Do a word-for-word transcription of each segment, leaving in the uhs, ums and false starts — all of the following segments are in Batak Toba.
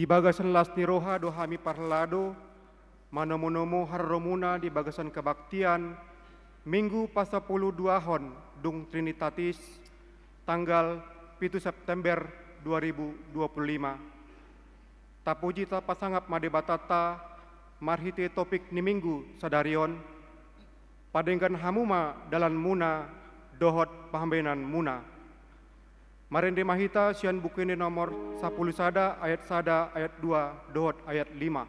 Di bagasan las ni roha do hami parhalado manomu-nomu haroromuna di bagasan kebaktian Minggu pasampuluduahon dung Trinitatis, tanggal pitu September dua ribu dua puluh lima. Tapuji tapasangap ma Debatanta marhite topik ni Minggu sadari on, padenggan hamu ma dalanmuna dohot pambahenanmuna. Marende ma hita sian Buku Ende nomor sampulu sada ayat sada, ayat dua dohot ayat lima.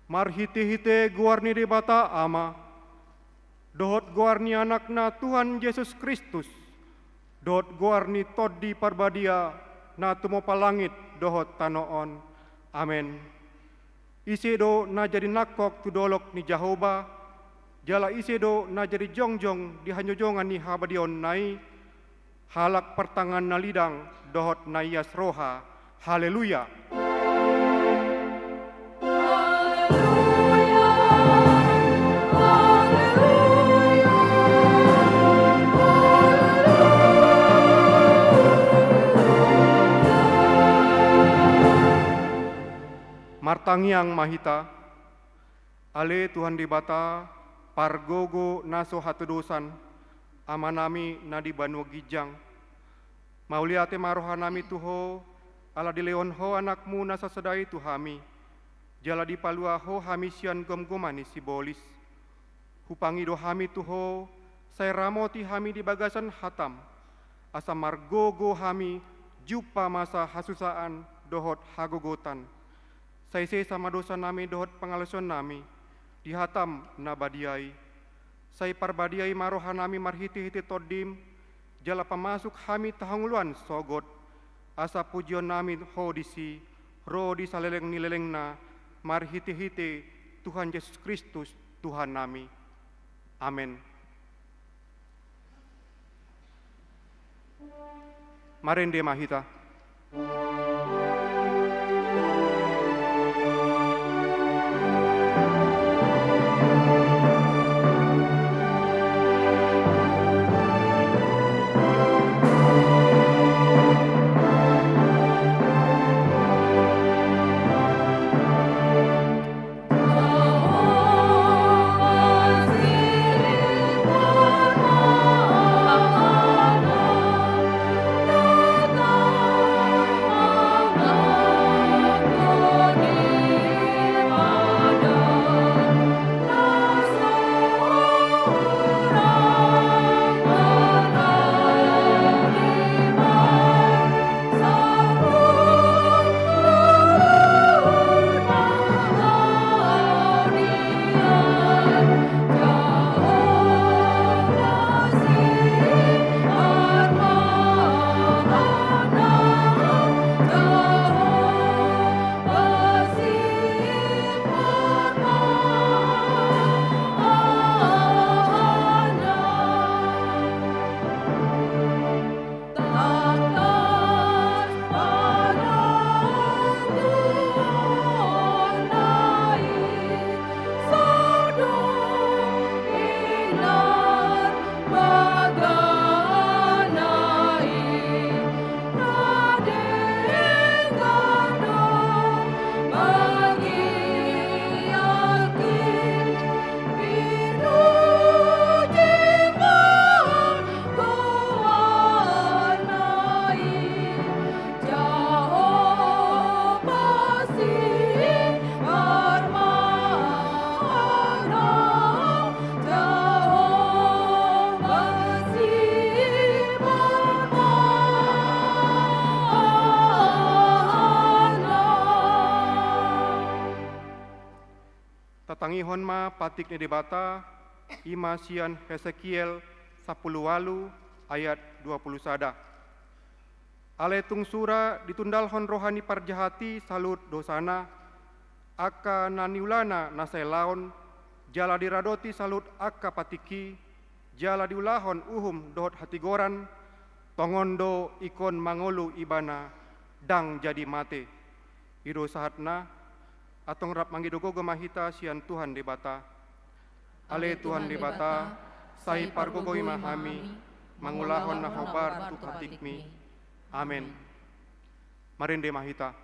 Marhite-hite goar ni Debata Ama, dohot goar ni Anakna Tuhan Jesus Kristus, dohot goar ni Tondi Parbadia na tumompa langit dohot tano on. Amen. Ise do na jadi nangkok tu dolok ni Jahowa, jala ise do na jadi jongjong di hanjonjongan ni habadiaonna i, halak partangan na lidang dohot na ias roha. Haleluya! Martangiang ma hita. Ale Tuhan Debata, pargogo na so hatodosan, Amanami na di banua ginjang, mauliate ma rohanami tu Ho, ala dilehon Ho Anakmu na sasada i tu hami, jala dipalua Ho hami sian gomgoman ni sibolis. Hupangido hami tu Ho, sai ramoti hami di bagasan hatam, asa margogo hami jumpa masa hasusaan dohot hagogotan. Sai sesa ma dosanami dohot pangalaosionnami di hatam na badia i. Sai parbadiai ma rohanami marhite-hite Tondim, jala pamasuk hami tahangoluan sogot, asa pujionnami Ho disi, ro di saleleng ni lelengna, marhite-hite Tuhan Jesus Kristus, Tuhannami. Amen. Marende ma hita. Tangihon ma patik ni Debata, i ma sian Hesekiel sampulu ualu ayat dua pulu sada. Alai tung sura ditundalhon roha ni parjahat i saluhut dosana, angka na niulana na salelengon, jala diradoti saluhut angka patik i, jala diulahon uhum dohot hatigoran, tongon do ingkon mangolu ibana, ndang jadi mate. I do sahatna. Antong rap mangido gogo ma hita sian Tuhan Debata. Ale Tuhan Debata, sai pargogoi ma hami mangulahon na hombar tu patikmi. Amen. Marende ma hita.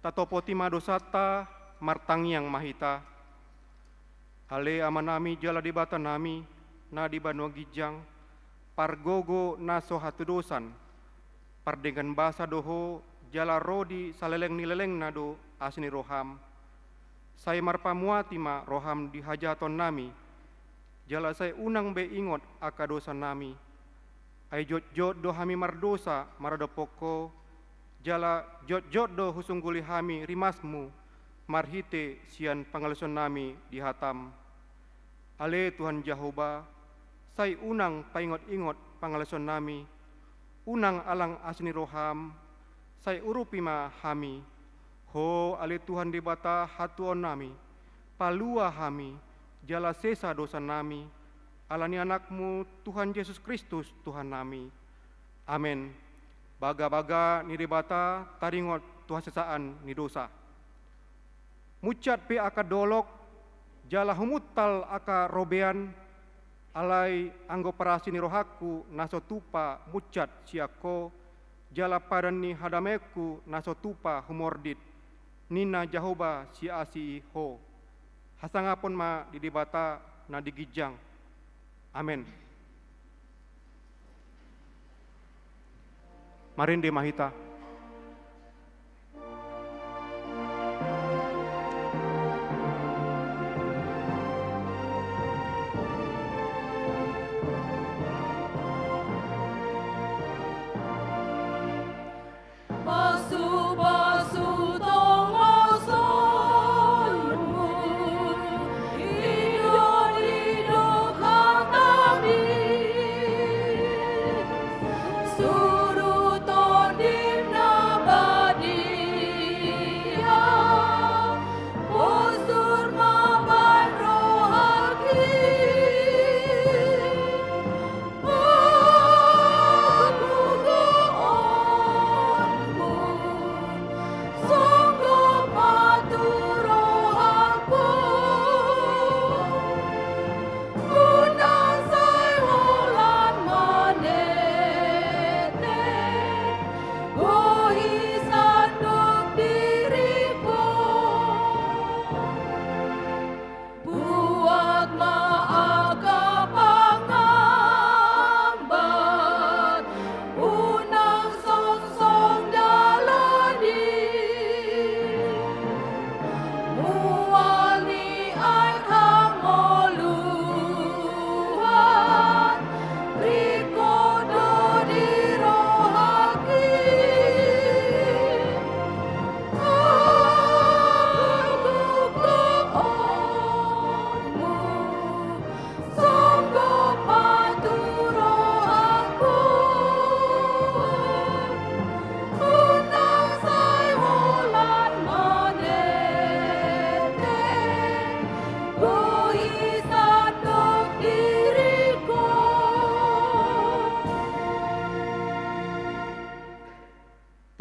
Tatopoti ma dosanta, martangiang ma hita. Ale Amanami jala Debatanami, na di banua ginjang, pargogo na so hatudosan, pardenggan basa do Ho, jala ro di saleleng ni lelengna do asi ni roham. Sai marpamuati ma roham di hajahatonnami, jala sai unang be ingot angka dosanami. Ai jotjot do hami mardosa maradophon Ho, jala jotjot do husungguli hami rimasmu marhite sian pangalaosionnami di hatam. Ale Tuhan Jahowa, sai unang paingotingot pangalaosionnami, unang alang asi ni roham, sai urupi ma hami. Ho ale Tuhan Debata hatuaonnami, palua hami, jala sesa dosanami, ala ni Anakmu Tuhan Jesus Kristus Tuhannami. Amen. Bagabaga ni Debata taringot tu hasesaan ni dosa. Munsat pe angka dolok, jala humuntal angka robean, alai anggo parasi ni rohangku na so tupa munsat sian Ho, jala padan ni hadamehonku na so tupa humordit, ninna Jahowa Siasi i Ho. Hasangapon ma di Debata na di ginjang. Amen. Marende ma hita. Pasupasu tongosonmu, ido-ido hatami, suru tondimmu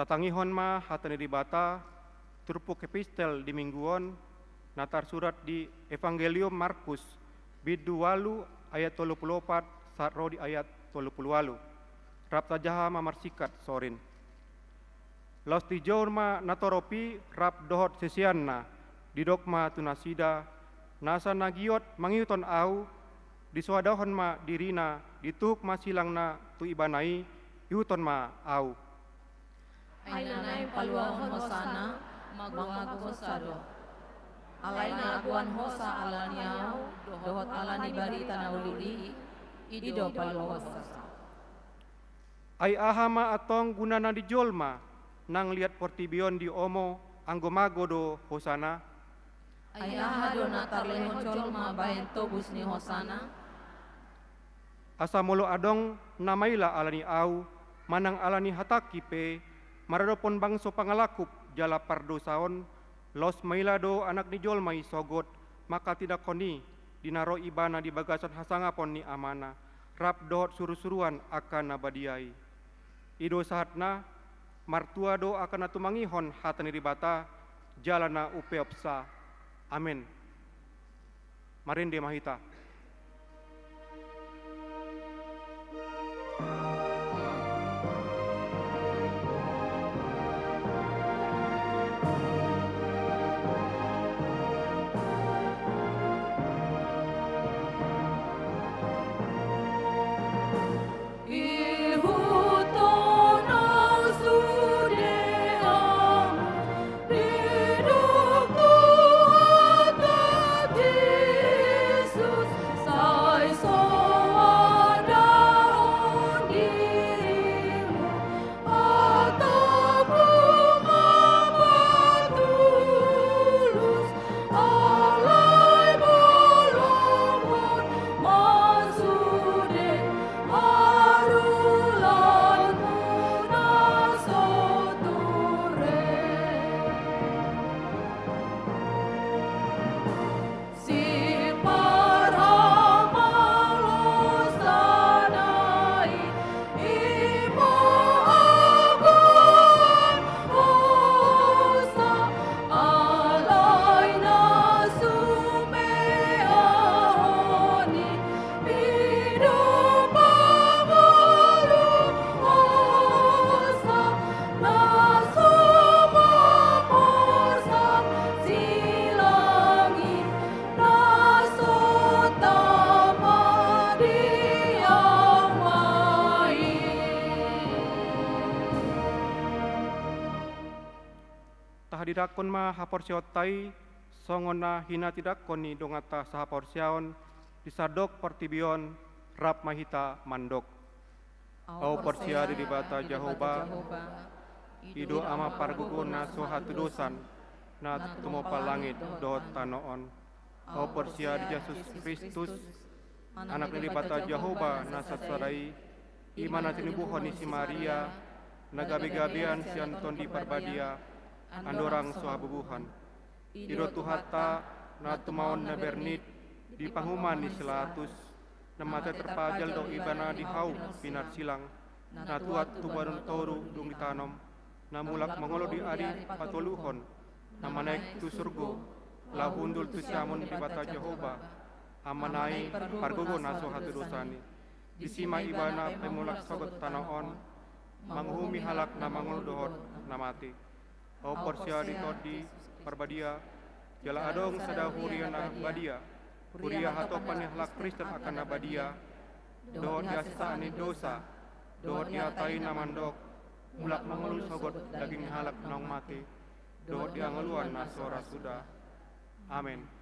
Tatangihon ma hata ni Debata, turpuk epistel di minggu on, na tarsurat di Evangelium Markus, bindu ualu ayat tolu pulu opat sahat ro di ayat tolu pulu ualu. Rap tajaha ma marsingkat sorin. Laos dijou ma natorop i rap dohot siseanna, didok ma tu nasida, nasa na giot mangihuthon ahu, disoadahon ma dirina, dituhuk ma silangna tu ibana i, ihuthon ma ahu. Ai na naeng paluahon hosana, mangago hosa do. Alai na agoan hosa ala ni ahu, dohot ala ni barita na uli i, i do paluahon hosa. Ai aha ma antong gunana ni jolma, nang liat portibi on diomo, anggo mago do hosana? Ai aha do na tarlehon jolma bahen tobus ni hosana? Asa molo adong na maila ala ni ahu, manang ala ni hatangki pe, maradophon bangso pangalangkup jala pardosa on, laos maila do Anak ni jolma i sogot, manghatindanghon i, di na ro ibana di bagasan hasangapon ni Amana, rap dohot surusuruan angka na badia i. I do sahatna, martua do angka na tumangihon hata ni Debata, jala na umpeopsa. Amen. Marende ma hita. Tahatindangkon ma haporseaonta i, songon na hinatindangkon ni donganta sahaporseaon, di sandok portibi on, rap ma hita mandok. Ahu porsea di Debata Jahowa, i do Ama pargogo na so hatudosan, na tumompa langit dohot tano on. Ahu porsea di Jesus Kristus, Anak ni Debata Jahowa na sasada i, i ma na tinubuhon ni si Maria, na gabegabean sian Tondi Parbadia, andorang so habubuhan. I do Tuhanta, na tumaon na bernit, di panguhuman ni si Latus, na mate tarpajal do ibana di hau pinarsilang, na tuat tu banua toru dung ditanom, na mulak mangolu di ari patoluhon, na manaek tu surgo, laho hundul tu siamun ni Debata Jahowa, Amana i pargogo na so hatudosan i. Disi ma ibana pemulak sogot tano on, manguhumi halak na mangolu dohot na mate. Ahu porsea di Tondi Parbadia, jala adong sada huria na badia, huria hatopan ni halak Kristen angka na badia, dohot di hasesaan ni dosa, dohot di hata i na mandok, mulak mangolu sogot daging ni halak naung mate, dohot di hangoluan na so ra suda. Amen.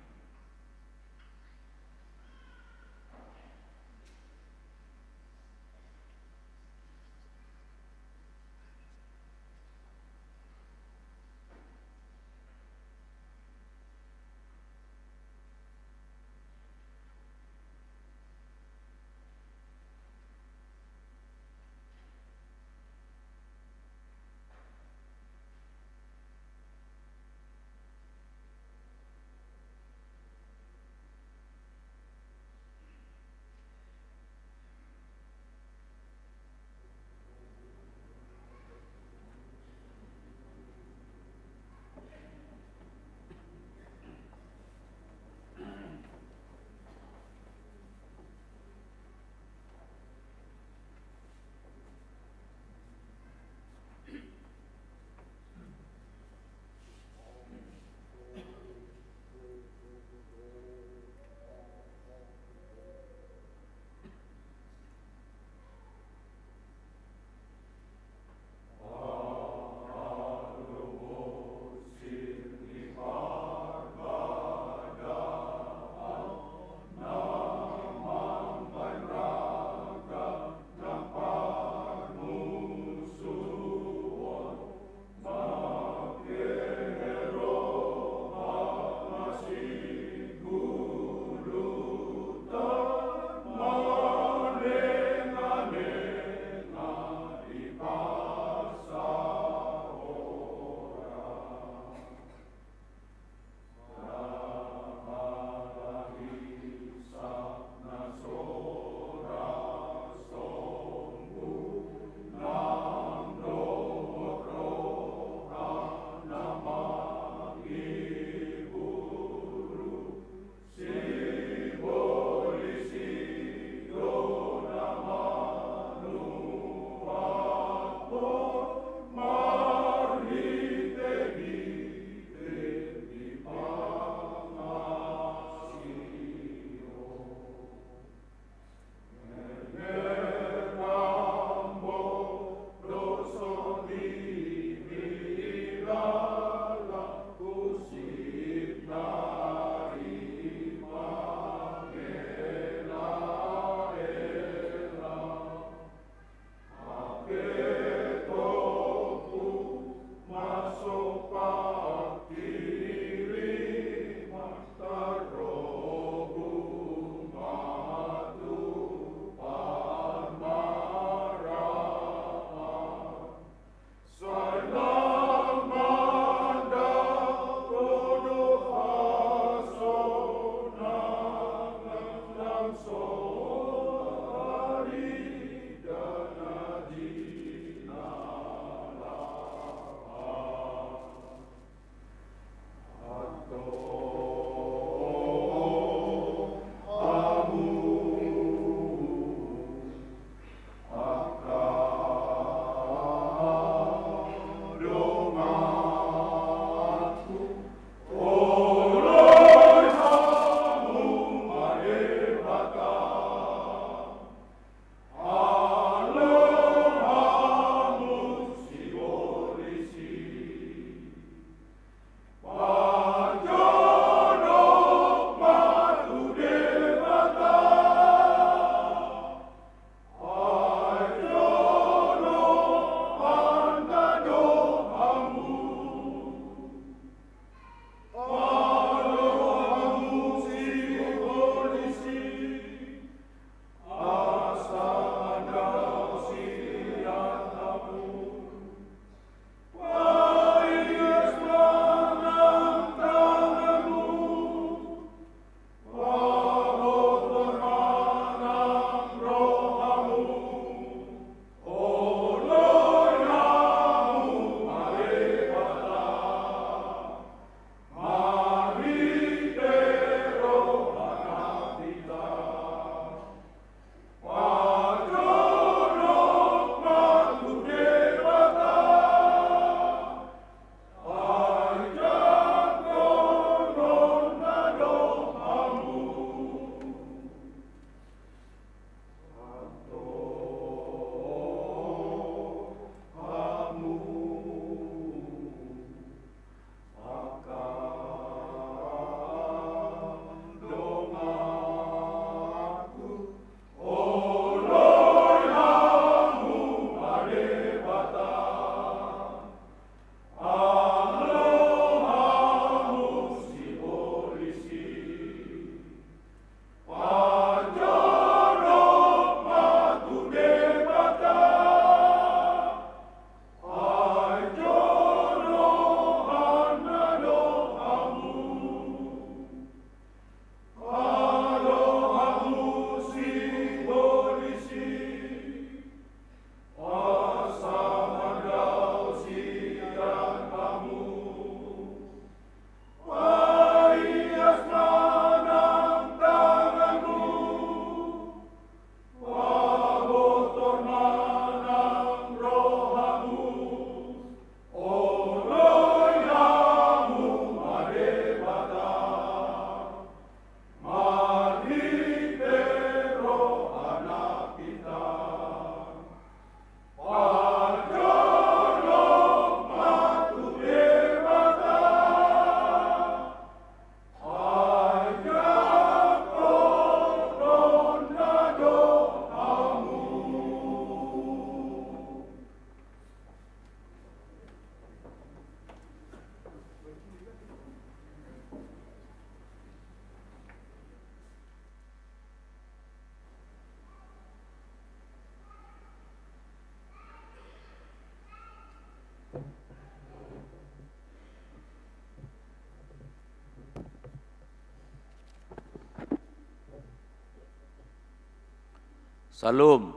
Salam.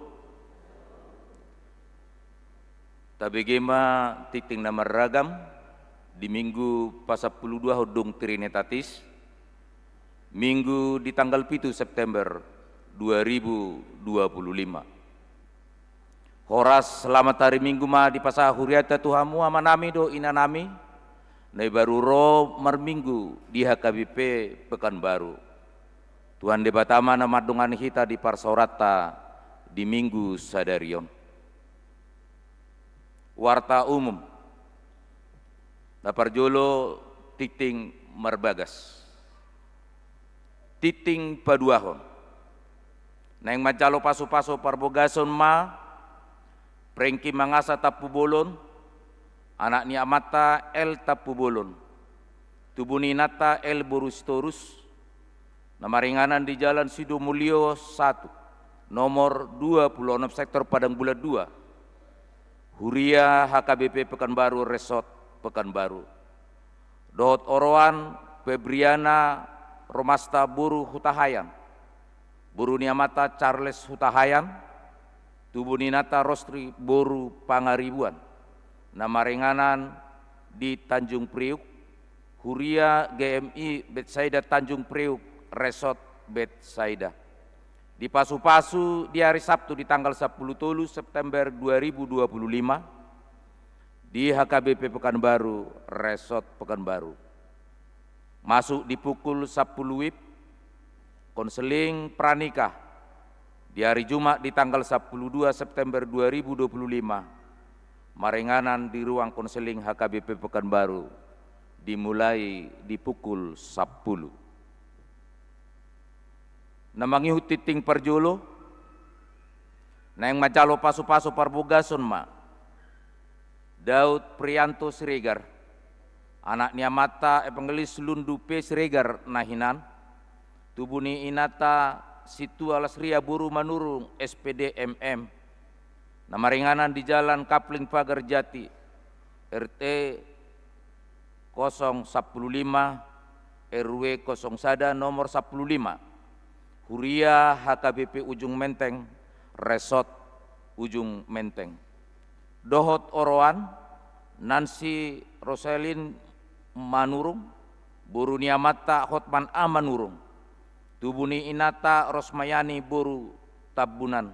Tabege ma tingting na marragam di Minggu pasampuluduahon dung Trinitatis, Minggu di tanggal pitu September dua ribu dua puluh lima. Horas selamat hari Minggu ma dipasahat hurianta tu hamu amanami dohot inanami, na baru ro marminggu di H K B P Pekanbaru. Tuhan Debata ma na mandongani hita di parsaoranta di Minggu sadari on. Warta umum. Na parjolo tingting marbagas. Tingting paduahon. Naeng manjalo pasupasu parbagason ma Prengki Mangasa Tampubolon, anak ni amanta L Tampubolon, tubu ni inanta L boru Sitorus, na maringanan di Jalan Sidomulyo satu, nomor dua puluh enam, sektor Padang Bulan dua, huria H K B P Pekanbaru, Resort Pekanbaru. Dohot oroan Febriana Romasta boru Hutahaean, boru ni amanta Charles Hutahaean, tubu ni inanta Rosri boru Pangaribuan, na maringanan di Tanjung Priuk, huria G M I Betsaida Tanjung Priuk, Resort Betsaida. Dipasupasu di hari Sabtu di tanggal sampulu tolu September dua ribu dua puluh lima di H K B P Pekanbaru, Resort Pekanbaru. Masuk di pukul sampulu WIB, konseling pranikah di hari Jumat di tanggal sampulu dua September dua ribu dua puluh lima, maringanan di ruang konseling H K B P Pekanbaru, dimulai di pukul sampulu. Na mangihut tingting parjolo, naeng manjalo pasupasu parbagason ma Daud Prianto Siregar, anak ni amanta Evangelis Lundu P Siregar na hinan, tubu ni inanta Sintua Lasria boru Manurung S P D M M, na maringanan di Jalan Kapling Pagar Jati, R T kosong sampulu lima, R W kosong sada, nomor sampulu lima, huria H K B P Ujung Menteng, Resort Ujung Menteng. Dohot oroan Nancy Roselin Manurung, boru ni amanta Hotman A Manurung, tubu ni inanta Rosmayani boru Tambunan,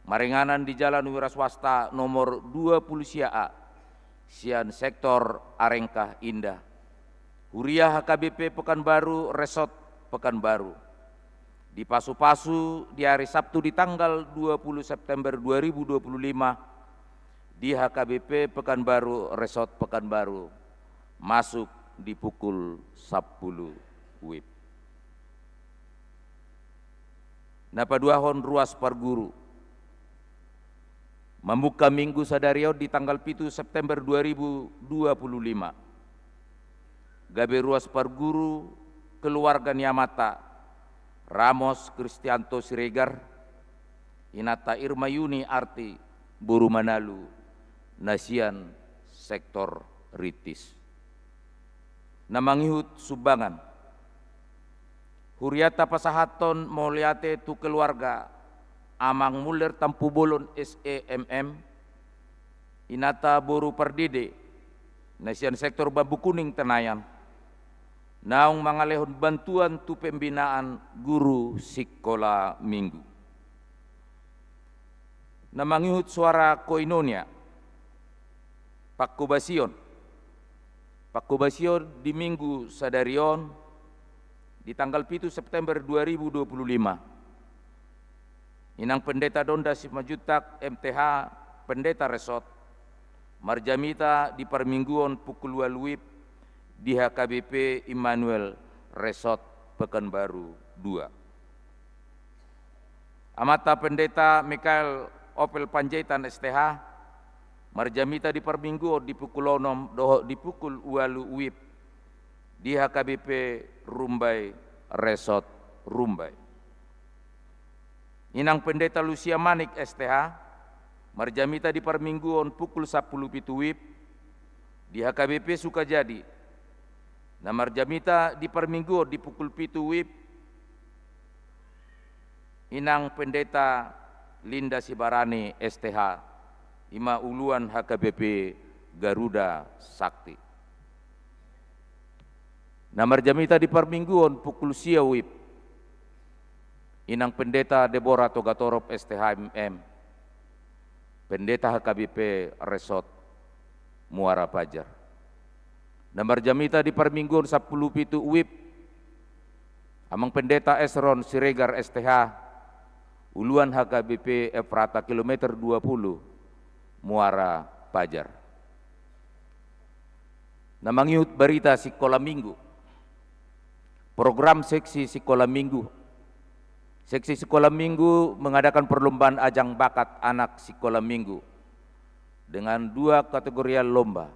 maringanan di Jalan Wiraswasta nomor dua puluh sia A, sian sektor Arengka Indah. Huria H K B P Pekanbaru, Resort Pekanbaru. Dipasupasu di hari Sabtu di tanggal dua puluh September dua ribu dua puluh lima di H K B P Pekanbaru, Resort Pekanbaru, masuk di pukul sampulu WIB. Na paduahon, ruas parguru. Mambuka Minggu sadari on di tanggal pitu September dua ribu dua puluh lima, gabe ruas parguru keluarga ni amanta Ramos Kristianto Siregar, inanta Irma Yuni Arti boru Manalu, na sian sektor Ritis. Na mangihut sumbangan. Hurianta pasahathon mauliate tu keluarga Amang Muller Tampubolon S E M M, inanta boru Pardede, na sian sektor Bambu Kuning Tenayan, naung mangalehon bantuan tu pembinaan guru sikola Minggu. Na mangihut suara koinonia. Pangkobasion. Pangkobasion di Minggu sadari on, di tanggal pitu September dua ribu dua puluh lima. Inang Pendeta Donda Simanjuntak, M T H, Pendeta Resort, marjamita di parmingguon pukul ualu WIB di H K B P Immanuel, Resort Pekanbaru dua. Amanta Pendeta Mikael Opel Panjaitan S T H, marjamita di parmingguon di pukul onom dohot di pukul ualu WIB di H K B P Rumbai, Resort Rumbai. Inang Pendeta Lucia Manik S T H, marjamita di parmingguon pukul sampulu pitu WIB di H K B P Sukajadi. Na marjamita di parmingguon di pukul pitu WIB, Inang Pendeta Linda Sibarani S T H, i ma uluan H K B P Garuda Sakti. Na marjamita di parmingguon pukul sia WIB, Inang Pendeta Deborah Togatorop S T H M M, Pendeta H K B P Resort Muara Pajar. Na marjamita di parmingguon sampulu pitu WIB, Amang Pendeta Esron Siregar S T H, uluan H K B P Efrata kilometer dua puluh, Muara Pajar. Na mangihut barita sikola minggu. Program seksi sikola minggu. Seksi sikola minggu mengadakan perlombaan ajang bakat anak sikola minggu dengan dua kategorial lomba,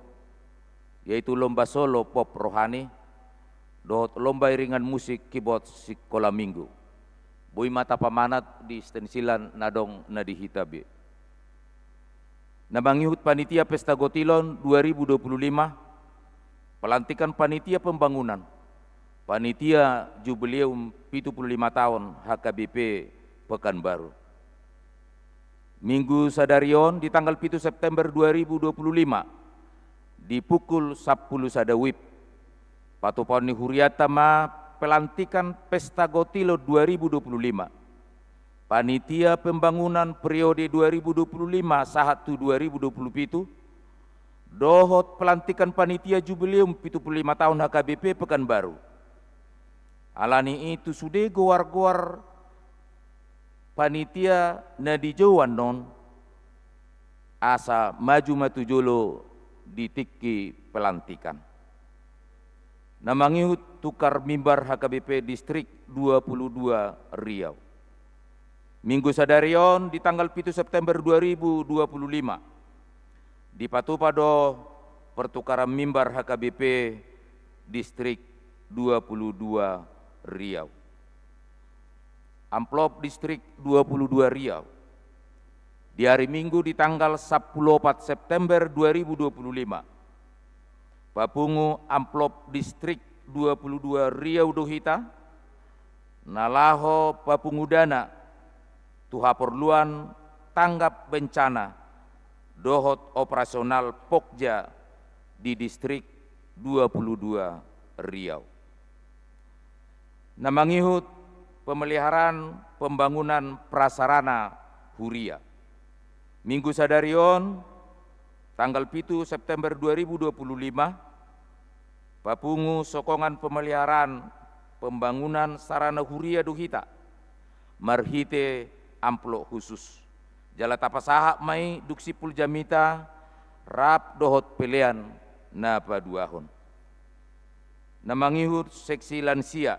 yaitu lomba solo pop rohani dohot lomba iringan musik keyboard sikola minggu. Boi ma tapamanat di stensilan na adong na di hita be. Na mangihut panitia Pesta Gotilon dua ribu dua puluh lima, pelantikan panitia pembangunan, panitia jubileum pitu pulu lima taon H K B P Pekanbaru. Minggu sadari on di tanggal pitu September dua ribu dua puluh lima, di pukul sampulu sada WIB, patupaon ni hurianta ma pelantikan Pesta Gotilon dua ribu dua puluh lima. Panitia pembangunan periode dua ribu dua puluh lima sahat tu dua ribu dua puluh pitu, dohot pelantikan panitia jubileum pitu pulu lima taon H K B P Pekanbaru. Alani i tu sude goar-goar panitia na dijou annon, asa maju ma tu jolo di tingki pelantikan. Na mangihut tukar mimbar H K B P Distrik dua puluh dua Riau. Minggu sadari on di tanggal pitu September dua ribu dua puluh lima, dipatupa do pertukaran mimbar H K B P Distrik dua puluh dua Riau. Amplop Distrik dua puluh dua Riau. Di ari Minggu di tanggal sampulu opat September dua ribu dua puluh lima, papungu amplop Distrik dua puluh dua Riau do hita, na laho papungu dana tu haporluan tanggap bencana dohot operasional Pokja di Distrik dua puluh dua Riau. Na mangihut pemeliharaan pembangunan prasarana huria. Minggu sadari on, tanggal pitu September dua ribu dua puluh lima, papungu sokongan pemeliharaan pembangunan sarana huria do hita marhite amplop khusus. Jala tapasahat ma i dung simpul jamita rap dohot pelean na paduahon. Na mangihut seksi lansia.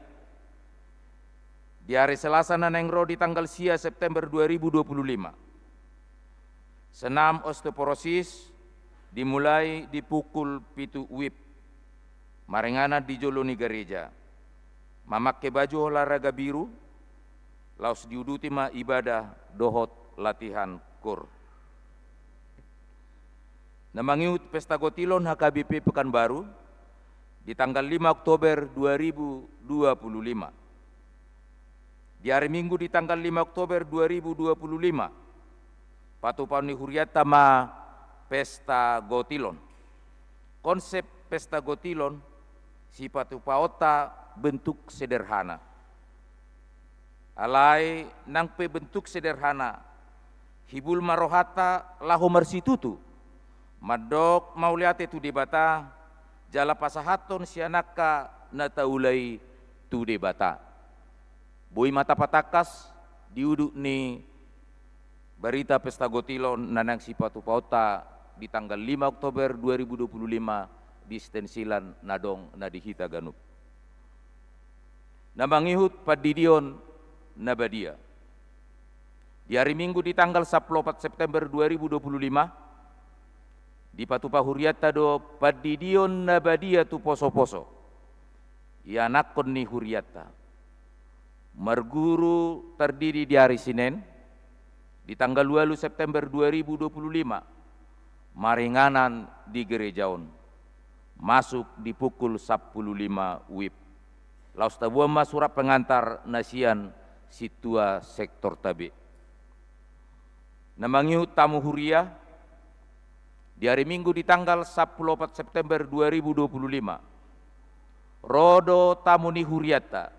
Di ari Selasa na naeng ro di tanggal sia September dua ribu dua puluh lima, senam osteoporosis dimulai di pukul pitu WIB, maringanan di jolo ni gareja, mamangke baju olahraga biru, laos diuduti ma ibadah dohot latihan kur. Na mangihut Pesta Gotilon H K B P Pekanbaru di tanggal lima Oktober dua ribu dua puluh lima. Di ari Minggu di tanggal lima Oktober dua ribu dua puluh lima, patupaon ni hurianta ma Pesta Gotilon. Konsep Pesta Gotilon, sipatupaonta bentuk sederhana. Alai nang pe bentuk sederhana, hibul ma rohanta laho marsitutu, mandok mauliate tu Debata, jala pasahathon sian angka na taula i tu Debata. Boi ma tapatangkas di udut ni barita Pesta Gotilon na naeng sipatupaonta di tanggal lima Oktober dua ribu dua puluh lima di stensilan na adong na di hita ganup. Na mangihut pandidion na badia. Di ari Minggu di tanggal sampulu opat September dua ribu dua puluh lima, dipatupa hurianta do pandidion na badia tu poso-poso ianakhon ni hurianta. Marguru tardidi di ari Sinen, di tanggal ualu September dua ribu dua puluh lima, maringanan di gereja on, masuk di pukul sampulu lima WIB. Laos taboan ma surat pengantar na sian sintua sektorta be. Na mangihut tamu huria, di ari Minggu di tanggal sampulu opat September dua ribu dua pulu lima, ro do tamu ni hurianta,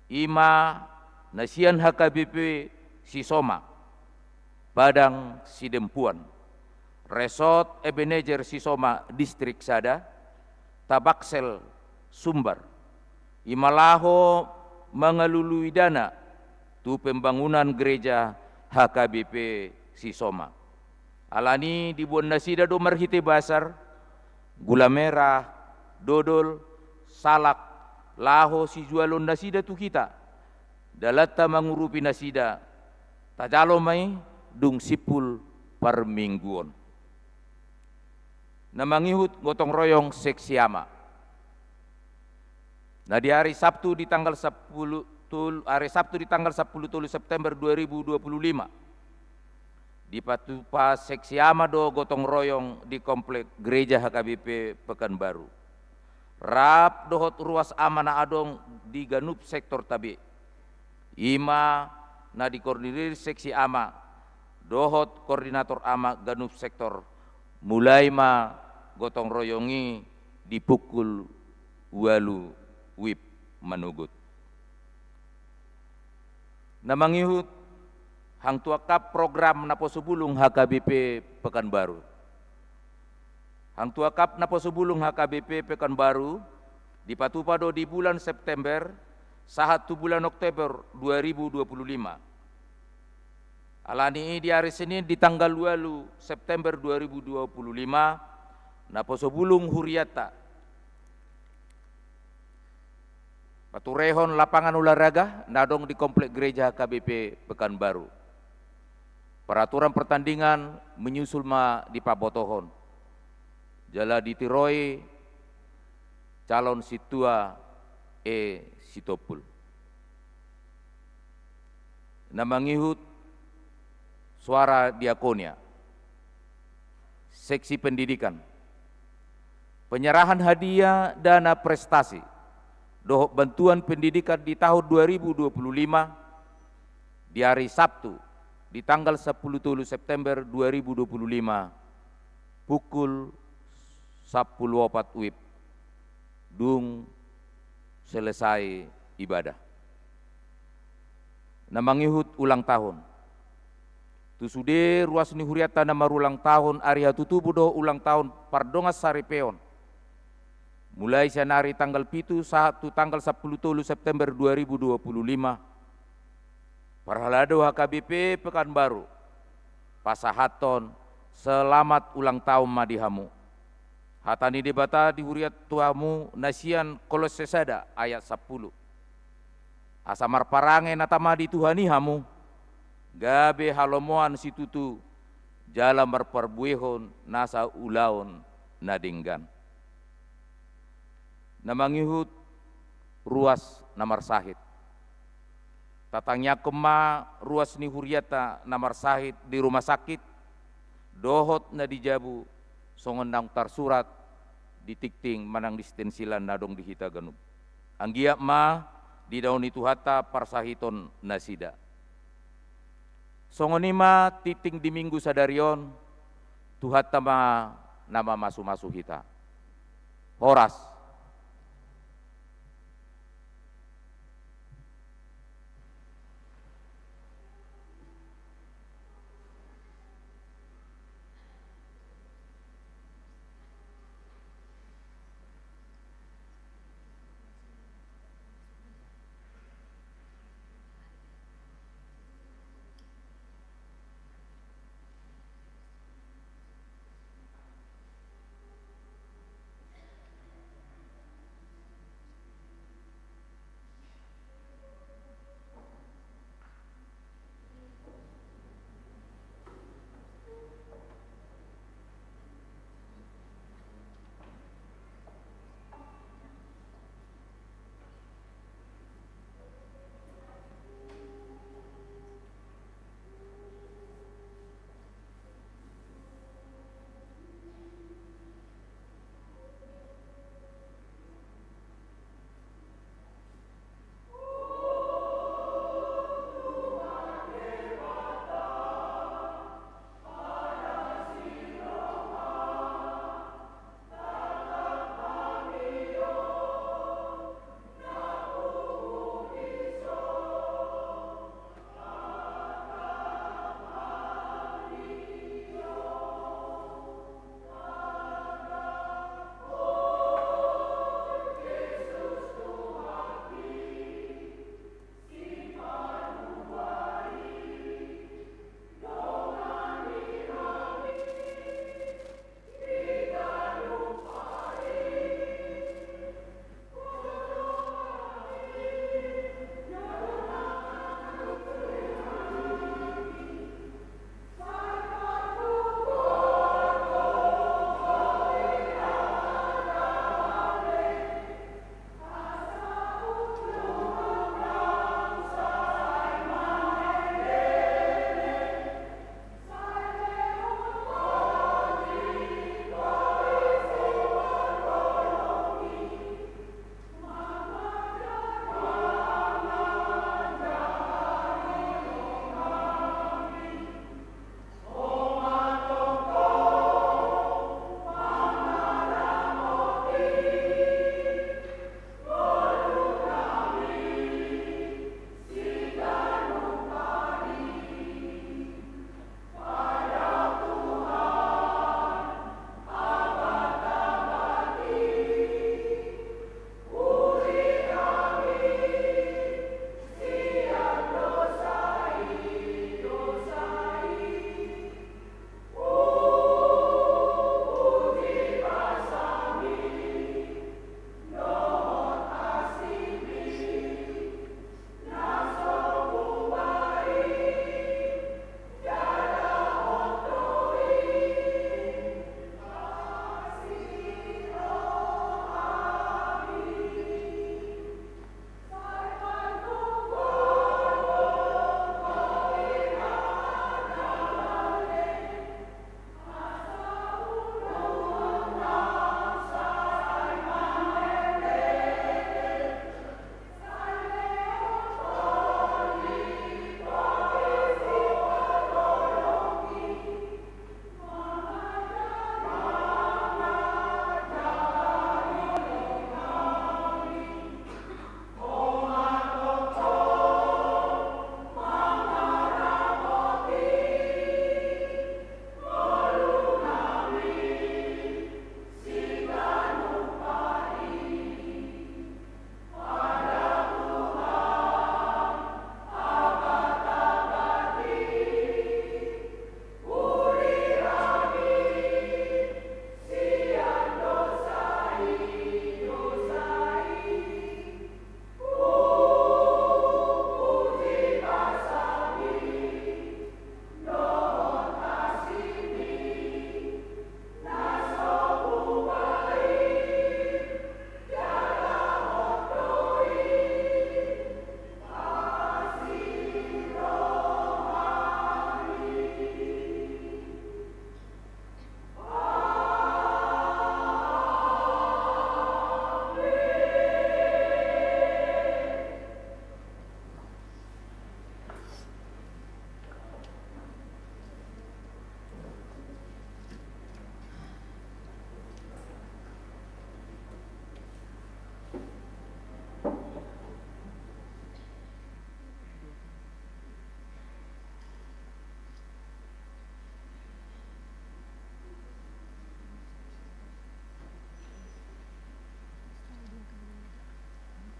i ma na sian H K B P Sisoma, Padang Sidempuan, Resort Ebenezer Sisoma, Distrik Sada, Tabaksel, Sumbar, i ma laho mangalului dana tu pembangunan gereja H K B P Sisoma. Alani i diboan nasida do marhite basar, gula merah, dodol, salak, laho sijualon nasida tu hita. Dalanta mangurupi nasida, tajalo ma i dung simpul parmingguon. Na mangihut gotong royong seksi ama. Na di ari Sabtu di tanggal sampulu tolu, ari Sabtu di tanggal sampulu tolu September dua ribu dua pulu lima, dipatupa seksi ama do gotong royong di komplek gereja H K B P Pekanbaru, rap dohot ruas ama na adong di ganup sektor tabe. I ma na dikoordinir seksi ama dohot koordinator ama ganup sektor. Mulai ma gotong royong i di pukul ualu wib manogot. Na mangihut, hang tuangkap program naposo bulung H K B P Pekanbaru. Hang tuangkap naposo bulung H K B P Pekanbaru dipatupa do di bulan September sahat tu bulan Oktober dua ribu dua pulu lima. Alani i di ari Senin di tanggal ualu September dua ribu dua pulu lima, naposo bulung hurianta paturehon lapangan olahraga na adong di komplek gereja H K B P Pekanbaru. Peraturan pertandingan menyusul ma dipabotohon, jala ditiroi calon sintua E Sitompul. Na mangihut Suara Diakonia, seksi pendidikan, penyerahan hadiah dana prestasi dohot bantuan pendidikan di tahun dua ribu dua pulu lima, di ari Sabtu di tanggal sampulu tolu September dua ribu dua pulu lima, pukul sampulu opat wib, dung selesai ibadah. Na mangihut ulang tahun. Tu sude ruas ni hurianta na marulang tahun ari hatutubu dohot ulang tahun pardongansaripeon, mulai sian ari tanggal pitu sahat tu tanggal sampulu tolu September dua ribu dua pulu lima, parhalado H K B P Pekanbaru pasahathon selamat ulang tahun ma di hamu. Hata ni Debata di huria tu hamu na sian Kolosse sada ayat sampulu. Asa marparange na tama di Tuhan i hamu, gabe halomoan situtu jala marparbuehon nasa ulaon na denggan. Na mangihut ruas na marsahit. Tatangiangkon ma ruas ni hurianta na marsahit di rumah sakit dohot na di jabu, songon naung tarsurat di tingting manang di stensilan na adong di hita ganup. Anggiat ma didaoni Tuhanta parsahiton nasida. Songon i ma tingting di Minggu sadari on, Tuhanta ma na mamasumasu hita. Horas.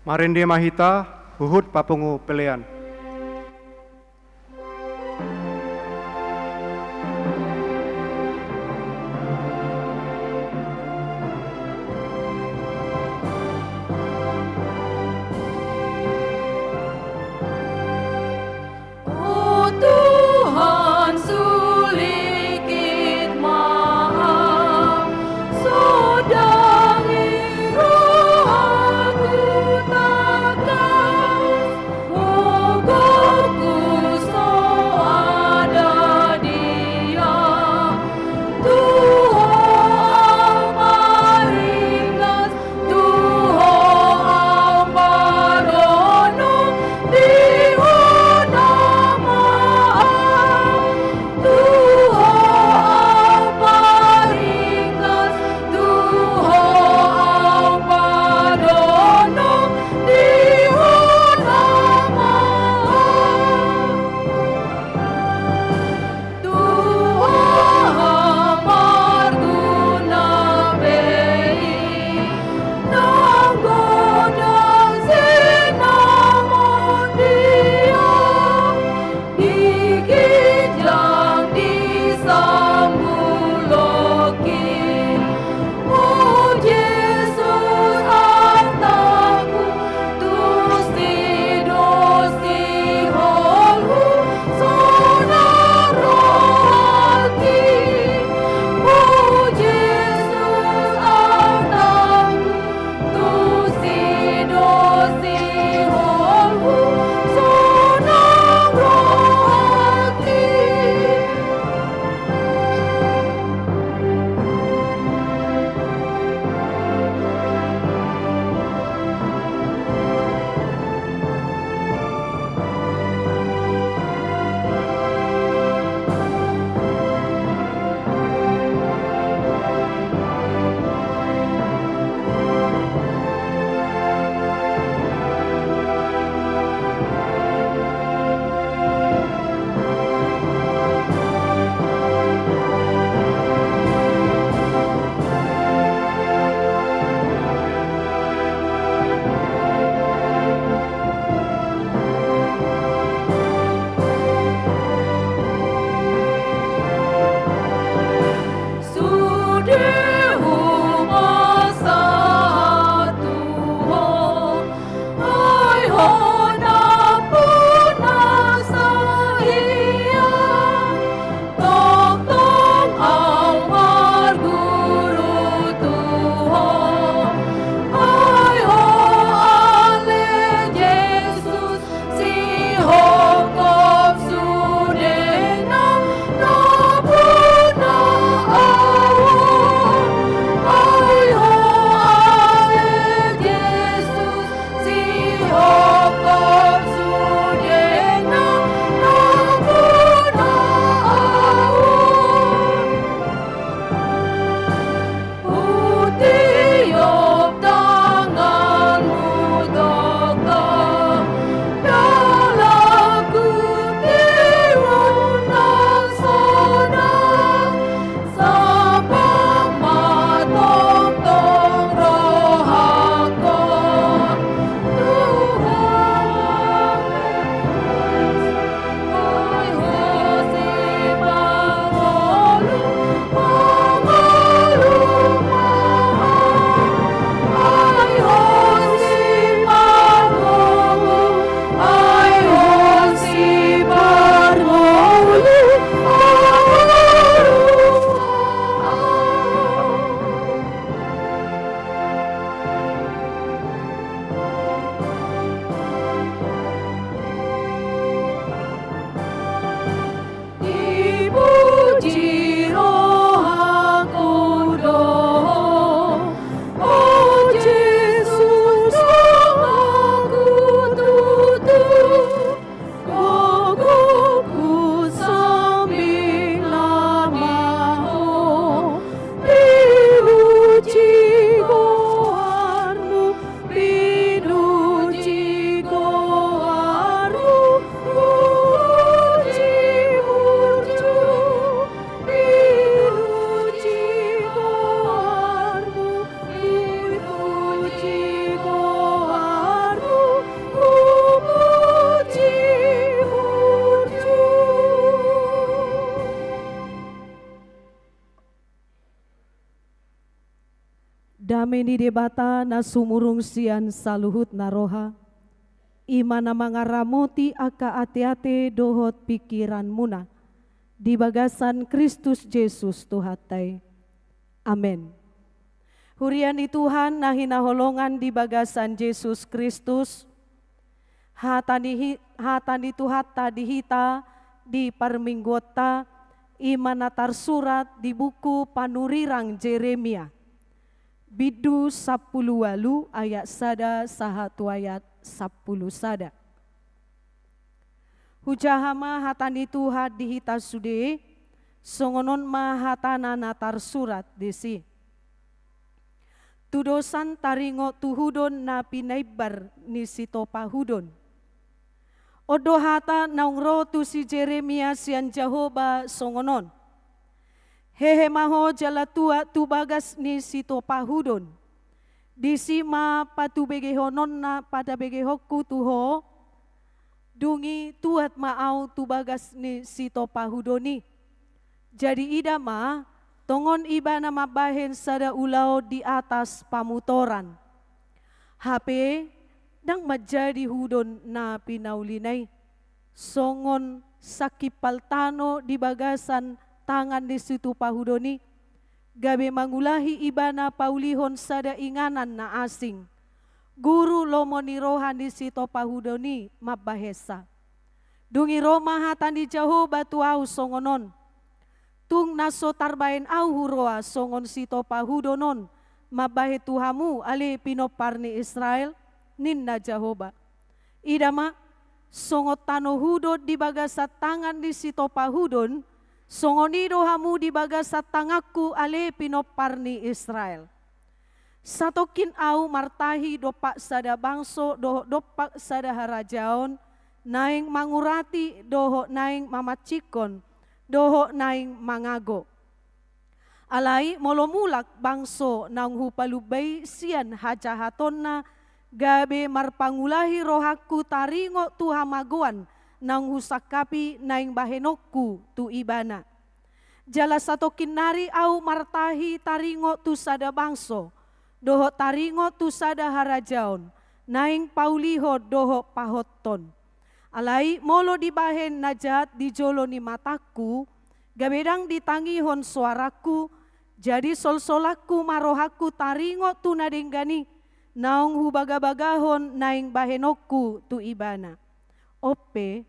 Marende ma hita huhut papungu pelean. O Tuhan, sulikit ma, sondangi rohaku tangkas, o Dame ni Debata na sumurung sian saluhut na roha, i ma na mangaramoti angka ateate dohot pingkiranmuna, di bagasan Kristus Jesus Tuhanta i. Amen. Huria ni Tuhan na hinaholongan di bagasan Jesus Kristus, hata ni hi-, hata ni Tuhanta di hita di parmingguonta, i ma na tarsurat di buku panurirang Jeremia, bindu sampulu ualu ayat sada sahat tu ayat sampulu sada. Hujaha ma hata ni Tuhan di hita sude, songon on ma hatana na tarsurat disi. Tudosan taringot tu hudon na pinaimbar ni sitopahudon. On do hata naung ro tu si Jeremia sian Jahowa songon on. Hehe ma ho jala tuat tu bagas ni sitopahudon. Disi ma patubegehononna, patabegehonku tu ho, dung i tuat ma ahu tu bagas ni sitopahudon i. Jadi ida ma, tongon ibana mambahen sada ulaon di atas pamutoran. Hape, ndang manjadi hudon na pinaulina i. Songon sangkimpal tano di bagasan tangan ni sitopahudon i, gabe mangulahi ibana paulihon sada inganan na asing. Guru lomo ni roha ni sitopahudon i mambahensa. Dung i ro ma hata ni Jahowa tu ahu songon on. Tung na so tarbahen ahu huroha songon sitopahudon on mambahen tu hamu ale pinompar ni Israel, ninna Jahowa. Ida ma, songon tano hudon di bagasan tangan ni sitopahudon, songon i do hamu di bagasan tanganku ale pinompar ni Israel. Satongkin ahu martahi dompak sada bangso dohot dompak sada harajaon, naeng mangurati dohot naeng mamansingkon, dohot naeng mangago. Alai molo mulak bangso naung hupalumba i sian hajahatonna, gabe marpangulahi rohangku taringot tu hamagoan naung husangkapi naeng bahenonku tu ibana. Jala satongkin nari ahu martahi taringot tu sada bangso, dohot taringot tu sada harajaon, naeng paulihon dohot pahotton. Alai molo dibahen na jat di jolo ni matangku, gabe ndang ditangihon soarangku, jadi solsolanku ma rohangku taringot tu na denggan i, naung hubagabagahon naeng bahenonku tu ibana. On pe,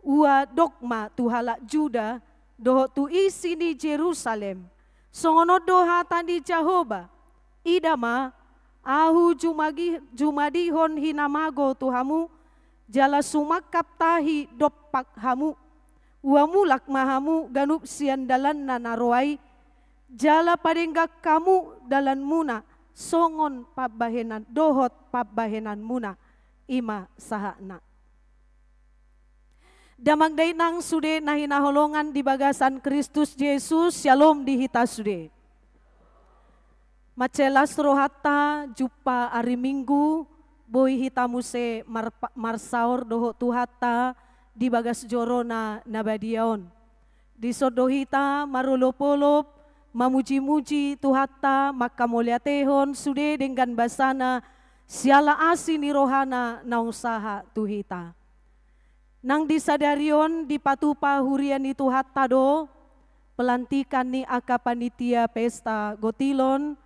ua dok ma tu halak Juda, dohot tu isi ni Jerusalem. Songon on do hata ni Jahowa, ida ma, ahu jumagi-, jumadihon hinamago tu hamu, jala sumangkap tahi dompak hamu. Ua mulak ma hamu ganup sian dalanna na roa i, jala padenggan hamu dalanmuna, songon pambahenan dohot pambahenanmuna, i ma sahatna. Damang dainang sude na hinaholongan di bagasan Kristus Jesus, syalom di hita sude. Mansai las rohanta jumpa ari Minggu, boi hita muse mar-, marsaor dohot Tuhanta di bagas joro na, na badia on. Dison do hita marolopolop, mamujimuji Tuhanta, mangkamauliatehon sude denggan basana, siala asi ni rohana naung sahat tu hita. Nang di sadari on dipatupa huria ni Tuhanta do, pelantikan ni angka panitia pesta gotilon,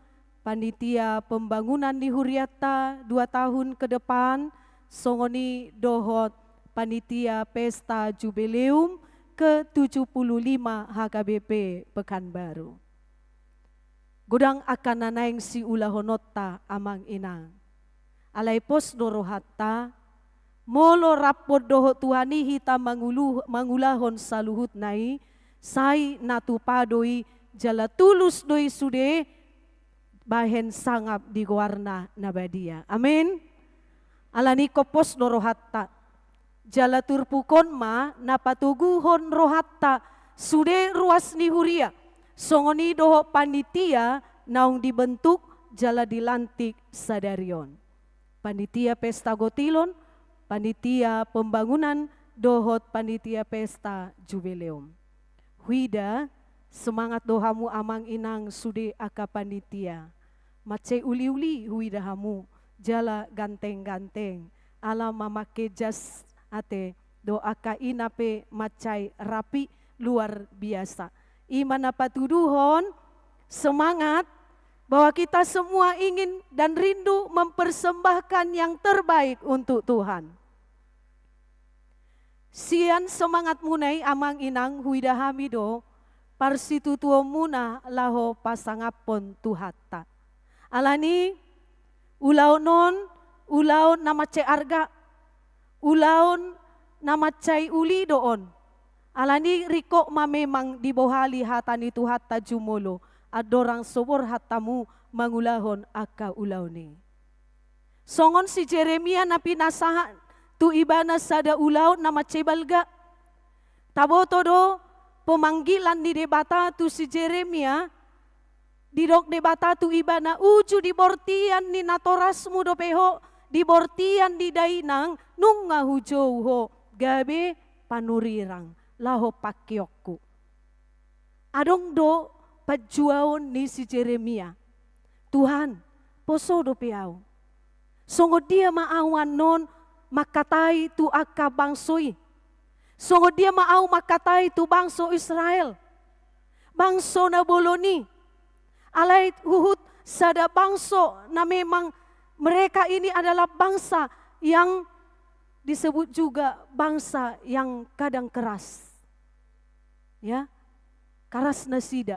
panitia pembangunan ni hurianta dua tahun ke depan, songon i dohot panitia pesta jubileum ke tujuh puluh lima H K B P Pekanbaru. Godang angka na naeng siulahononta amang inang. Alai pos do rohanta, molo rap dohot Tuhan i hita mangulu-, mangulahon saluhutna i, sai na tupa do i, jala tulus do i sude, bahen sangap di goarna na badia. Amin. Alani i ingkon pos do rohanta. Jala turpuk on ma na patoguhon rohanta sude ruas ni huria, songon i dohot panitia naung dibentuk jala dilantik sadari on. Panitia pesta gotilon, panitia pembangunan, dohot panitia pesta jubileum. Huida, semangat do hamu amang inang sude angka panitia. Mansai uli-uli huida hamu, jala ganteng-ganteng. Ala mamangke jas ate, do angka ina pe mansai rapi luar biasa. I ma na patuduhon semangat bahwa kita semua ingin dan rindu mempersembahkan yang terbaik untuk Tuhan. Sian semangatmuna i, amang inang, huida hami do parsitutuonmuna laho pasangaphon Tuhanta. Alani ulaon on, ulaon na mansai arga, ulaon na mansai uli do on. Alani ringkot ma memang dibohali hata ni Tuhanta jumolo, andorang so borhat hamu mangulahon angka ulaon i. Songon si Jeremia na pinasahat tu ibana sada ulaon na mansai balga. Taboto do pemanggilan ni Debata tu si Jeremia, didok Debata tu ibana, uju di bortian ni natorasmu dope ho, di bortian ni dainang, nunga hujou ho, gabe panurirang, laho pangkeonku. Adong do panjuaon ni si Jeremia. Tuhan, poso dope au. Songon dia ma au annon mangkatai tu angka bangso i. Songon dia ma au mangkatai tu bangso Israel. Bangso na bolon i. Alai huhut sada bangso na memang mereka ini adalah bangsa yang disebut juga bangsa yang kadang keras. Ya, karas nasida.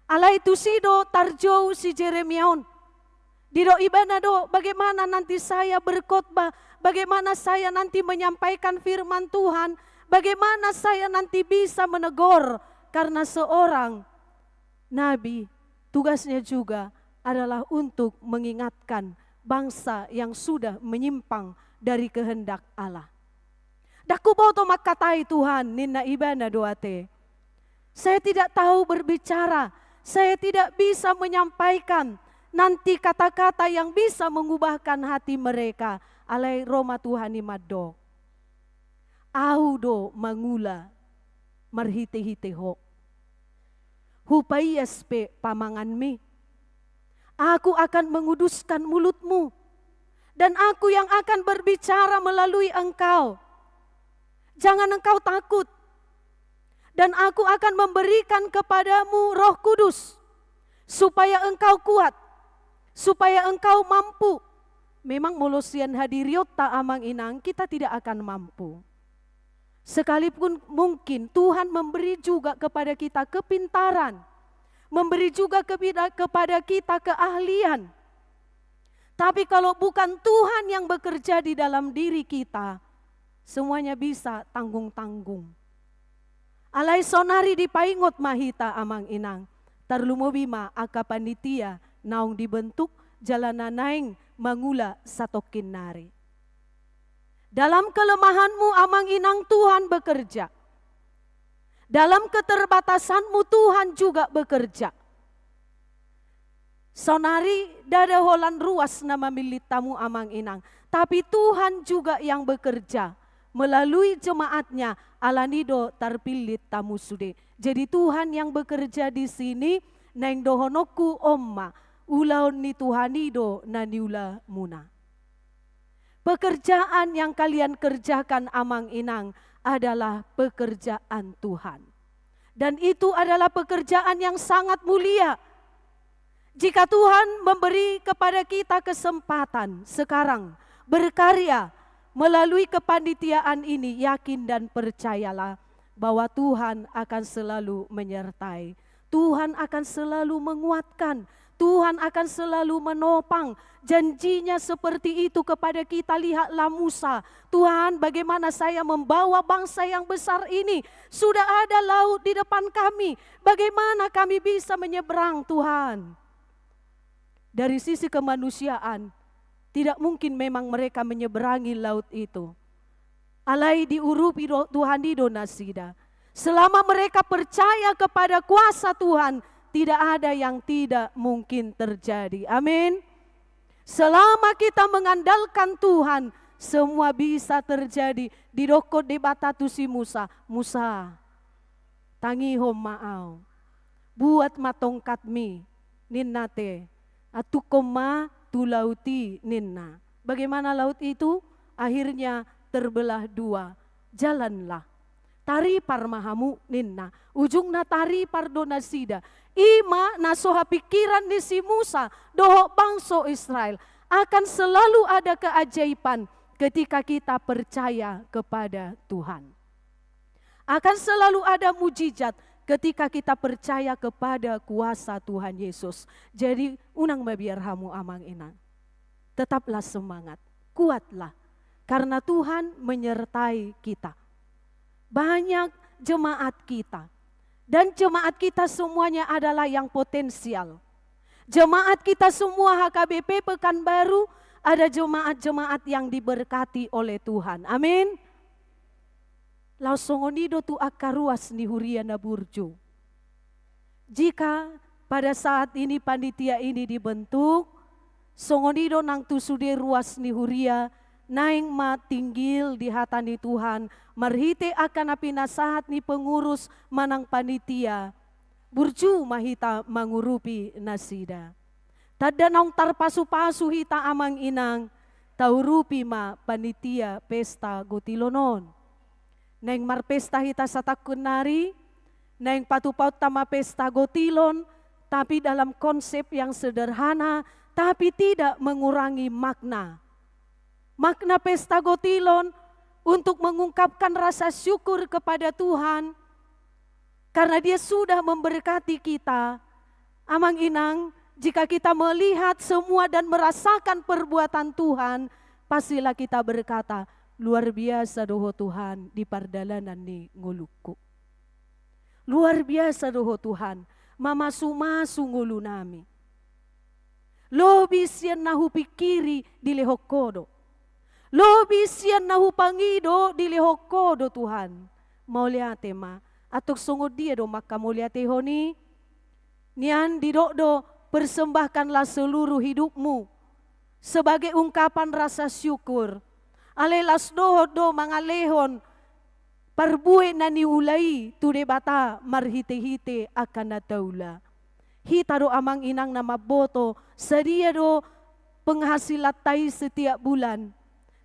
Alai tusi do tarjou si Jeremia on. Didok ibana do, bagaimana nanti saya berkhotbah, bagaimana saya nanti menyampaikan firman Tuhan, bagaimana saya nanti bisa menegur, karena seorang nabi tugasnya juga adalah untuk mengingatkan bangsa yang sudah menyimpang dari kehendak Allah. Ndang huboto mangkatai Tuhan, ninna ibana do ate. Saya tidak tahu berbicara, saya tidak bisa menyampaikan nanti kata-kata yang bisa mengubahkan hati mereka. Alai ro ma Tuhan i mandok. Au do mangula marhite-hite ho. Hupaias pe pamanganmi. Aku akan menguduskan mulutmu, dan Aku yang akan berbicara melalui engkau. Jangan engkau takut, dan Aku akan memberikan kepadamu Roh Kudus, supaya engkau kuat, supaya engkau mampu. Memang molo sian hadirionta, amang inang, kita tidak akan mampu. Sekalipun mungkin Tuhan memberi juga kepada kita kepintaran, memberi juga kepida-, kepada kita keahlian. Tapi kalau bukan Tuhan yang bekerja di dalam diri kita, semuanya bisa tanggung-tanggung. Alai saonari dipaingot ma hita, amang inang, tarlumobi ma angka panitia naung dibentuk jala na naeng mangula satongkin nari. Dalam kelemahanmu, amang inang, Tuhan bekerja. Dalam keterbatasanmu, Tuhan juga bekerja. Saonari ndada holan ruas na mamillit hamu, amang inang, tapi Tuhan juga yang bekerja melalui jemaatnya, alani do tarpillit hamu sude. Jadi Tuhan yang bekerja di sini, naeng dohononku on ma, ulaon ni Tuhan i do na niulamuna. Pekerjaan yang kalian kerjakan, amang inang, adalah pekerjaan Tuhan. Dan itu adalah pekerjaan yang sangat mulia. Jika Tuhan memberi kepada kita kesempatan sekarang berkarya melalui kepanitiaan ini, yakin dan percayalah bahwa Tuhan akan selalu menyertai. Tuhan akan selalu menguatkan. Tuhan akan selalu menopang. Janjinya seperti itu kepada kita. Lihatlah Musa. Tuhan, bagaimana saya membawa bangsa yang besar ini? Sudah ada laut di depan kami. Bagaimana kami bisa menyeberang, Tuhan? Dari sisi kemanusiaan, tidak mungkin memang mereka menyeberangi laut itu. Alai diurupi do, Tuhan i do nasida. Selama mereka percaya kepada kuasa Tuhan, tidak ada yang tidak mungkin terjadi. Amin. Selama kita mengandalkan Tuhan, semua bisa terjadi. Didokkon Debata tu si Musa, Musa, tangihon ma au. Buat ma tongkatmi, ninna ate. Antungkon ma tu laut i, ninna. Bagaimana laut itu? Akhirnya terbelah dua. Jalanlah. Taripar ma hamu, ninna. Ujungna taripar do nasida. I ma na so hapingkiran ni si Musa dohot bangso Israel. Akan selalu ada keajaiban ketika kita percaya kepada Tuhan. Akan selalu ada mujizat ketika kita percaya kepada kuasa Tuhan Yesus. Jadi, unang mabiar hamu, amang inang. Tetaplah semangat, kuatlah, karena Tuhan menyertai kita. Banyak jemaat kita, dan jemaat kita semuanya adalah yang potensial. Jemaat kita semua H K B P Pekanbaru ada jemaat-jemaat yang diberkati oleh Tuhan. Amin. Laos songon i do tu angka ruas ni huria na burju. Jika pada saat ini panitia ini dibentuk, songon i do nang tu sude ruas ni huria, naeng ma tinggil di hata ni Tuhan, marhite angka na pinasahat ni pengurus manang panitia, burju ma hita mangurupi nasida. Tanda naung tarpasu-pasu hita, amang inang, taurupi ma panitia pesta gotilon on. Naeng marpesta hita satangkon nari, naeng patupaonta ma pesta gotilon, tapi dalam konsep yang sederhana, tapi tidak mengurangi makna. Makna pesta gotilon untuk mengungkapkan rasa syukur kepada Tuhan, karena Dia sudah memberkati kita. Amang inang, jika kita melihat semua dan merasakan perbuatan Tuhan, pastilah kita berkata, "Luar biasa do Ho Tuhan di pardalanan ni ngolungku. Luar biasa do Ho Tuhan, mamasu-masu ngolunami. Lobi sian na hupingkiri dilehon Ho do. Lobi sian na hupangido dilehon Ho do, Tuhan." Mauliate ma. Antong songon dia do mangkamauliatehon i? Nian didok do, persembahkanlah seluruh hidupmu sebagai ungkapan rasa syukur. Alai las dohot do mangalehon parbue na niula i tu Debata marhite-hite angka na taula. Hita do, amang inang, na mamboto, sadia do penghasilanta i setiap bulan.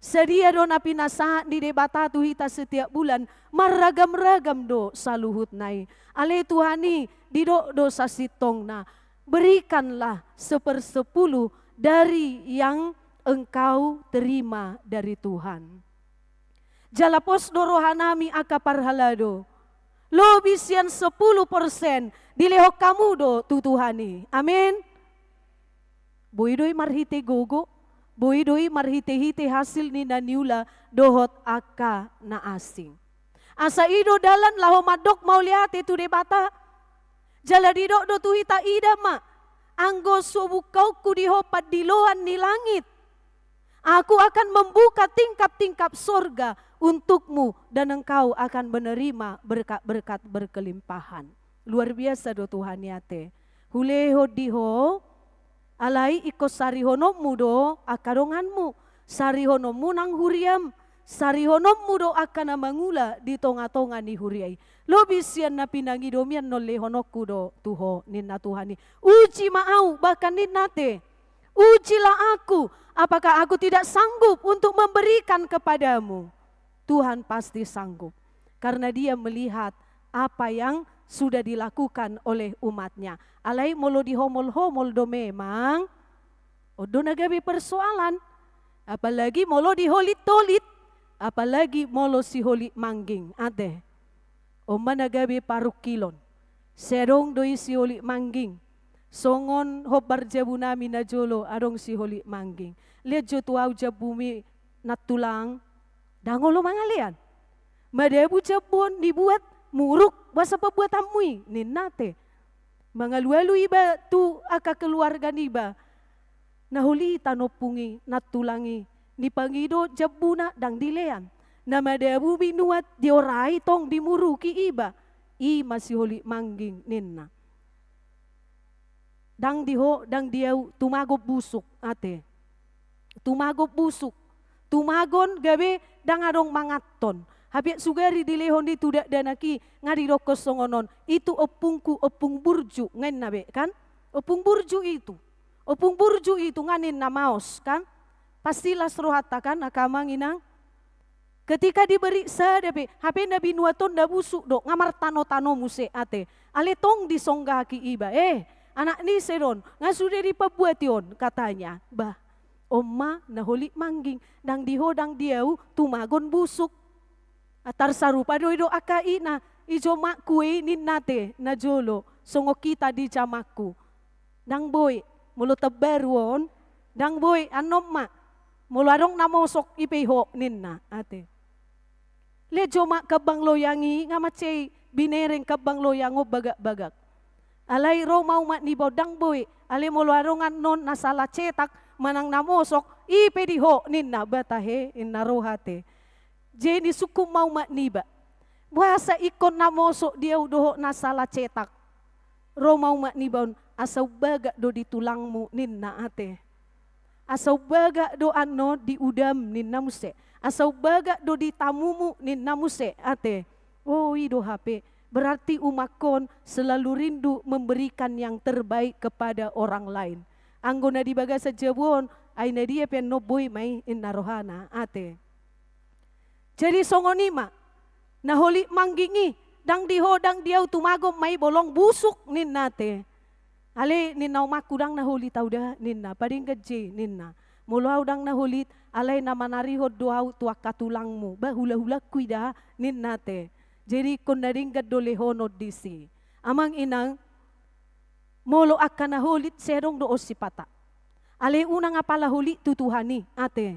Sadia do na pinasahat ni Debata tu hita setiap bulan, marragam-ragam do saluhutna i. Ale Tuhan i, didok do sasintongna, berikanlah sepersepuluh dari yang engkau terima dari Tuhan. Jala pos do rohanami angka parhalado. Lobi sian sepuluh persen dilehon hamu do tu Tuhan i. Amin. Boi do i marhite gogo, boi do i marhite-hite hasil ni na niula dohot angka na asing. Asa i do dalan laho mandok mauliate tu Debata. Jala didok do tu hita, ida ma, anggo so bungkaonku di ho pandiloan ni langit, Aku akan membuka tingkap-tingkap sorga untukmu, dan engkau akan menerima berkat-berkat berkelimpahan. Luar biasa do Tuhan i, ate. Hulehon di ho, alai ingkon sarihononmu do angka donganmu, sarihononmu nang huriam, sarihononmu do angka na mangula di tonga-tonga ni huria i. Lobi sian na pinangidomi annon lehononku do tu ho, ninna Tuhan i. Uji ma au, bahkan ninna, ate. Ujilah aku, apakah aku tidak sanggup untuk memberikan kepadamu? Tuhan pasti sanggup, karena Dia melihat apa yang sudah dilakukan oleh umat-Nya. Alai molo dihomol-homol do memang, on do na gabe persoalan. Apalagi molo diholit-holit, apalagi molo siholit mangging, ate. On ma na gabe parungkilon. Sai adong do i siholit mangging. Songon hombar jabunami na jolo adong siholit mangging. Liat jo tu au jambumi, nantulang, ndang olo mangalean. Madabu jambu on, dibuat muruk, boasa pambuatanmu i, ninna, ate. Mangalualu iba tu angka keluarga niba. Na holit ompung i, nantulang i, dipangido jambuna ndang dilean. Na madabu binuat diorai tong dimuruki iba. I ma siholit mangging, ninna. Ndang di ho, ndang di au, tumagon busuk, ate. Tumagon busuk. Tumagon gabe ndang adong manganhon. Hape sugari dilehon i tu dakdanak i, nga didokkon songon on, itu ompungku, ompung burju, nga ninna be, kan? Ompung burju itu. Ompung burju i tunga ninna maos, kan? Pasti las rohanta, kan, angka amang inang? Ketika diberi sada pe, hape na binuaton na busuk do, nga martano-tano muse ate. Ale tong disonggaki iba, eh, anak ni ise do on, nga sude dipabuati on, katanya. Bah, on ma na holit mangging, ndang di ho, ndang di au, tumagon busuk. Atar sarupa do i do angka ina, i jomakku i ninna ate, na jolo, songon hita di jamakku. Ndang boi, molo tambaru on, ndang boi, annon ma. Molo adong na mosok i pe i ho ninna, ate. Le jomak kambang loyang i, nga mansai binereng kambang loyang on bagak-bagak. Alai ro ma umak niba on, ndang boi, ale molo adong annon na salah cetak, manang na mosok, i pe di ho ninna, bah tahe, inna roha ate. Jadi sungkun ma umak niba. Boasa ingkon na mosok di au dohot na salah cetak? Ro ma umak niba on, asa umbagak do di tulangmu ninna ate. Asa umbagak do annon di udam ninna muse. Asa umbagak do di tamumu ninna muse ate. Oh, i do hape. Berarti umakkon selalu rindu memberikan yang terbaik kepada orang lain. Anggo na di bagasan jabu on, ai na dia pe annon boi ma i inna rohana ate. Jadi songon i ma, na holit mangging i, ndang di ho, ndang di au, tumagon ma i bolong busuk ninna ate. Ale ninna omakku, ndang na holit au da ninna, padenggan je ninna. Molo au ndang na holit, alai na manarihon do au tu angka tulangmu, bah hula-hulangku i da ninna ate. Jadi ingkon na denggan do lehonon disi. Amang inang, molo angka na holit, sai adong do on sipata. Ale unang apala holit tu Tuhan i ate.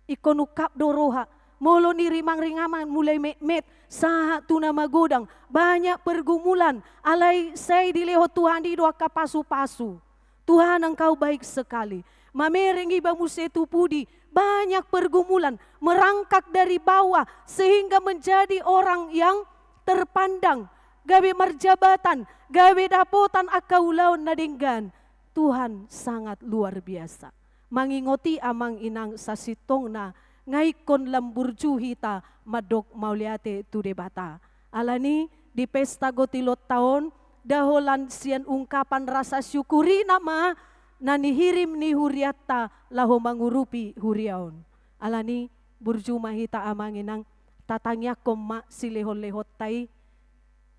Ingkon ungkap do roha. Molo nirimang-rimangan mulai metmet, sahat tu na magodang, banyak pergumulan, alai sai dilehon Tuhan i do angka pasu-pasu. Tuhan, Engkau baik sekali. Mamereng iba muse tu pudi, banyak pergumulan, merangkak dari bawah, sehingga menjadi orang yang terpandang, gabe marjabatan, gabe dapotan angka ulaon na denggan. Tuhan sangat luar biasa. Mangingot i amang inang sasintongna, nga ingkon lam burju hita mandok mauliate tu Debata. Alani di pesta gotilonta on, nda holan sian ungkapan rasa syukurina ma na nihirim ni hurianta laho mangurupi huria on. Alani burju ma hita amang inang, tatangiangkon ma silehon-lehonta i.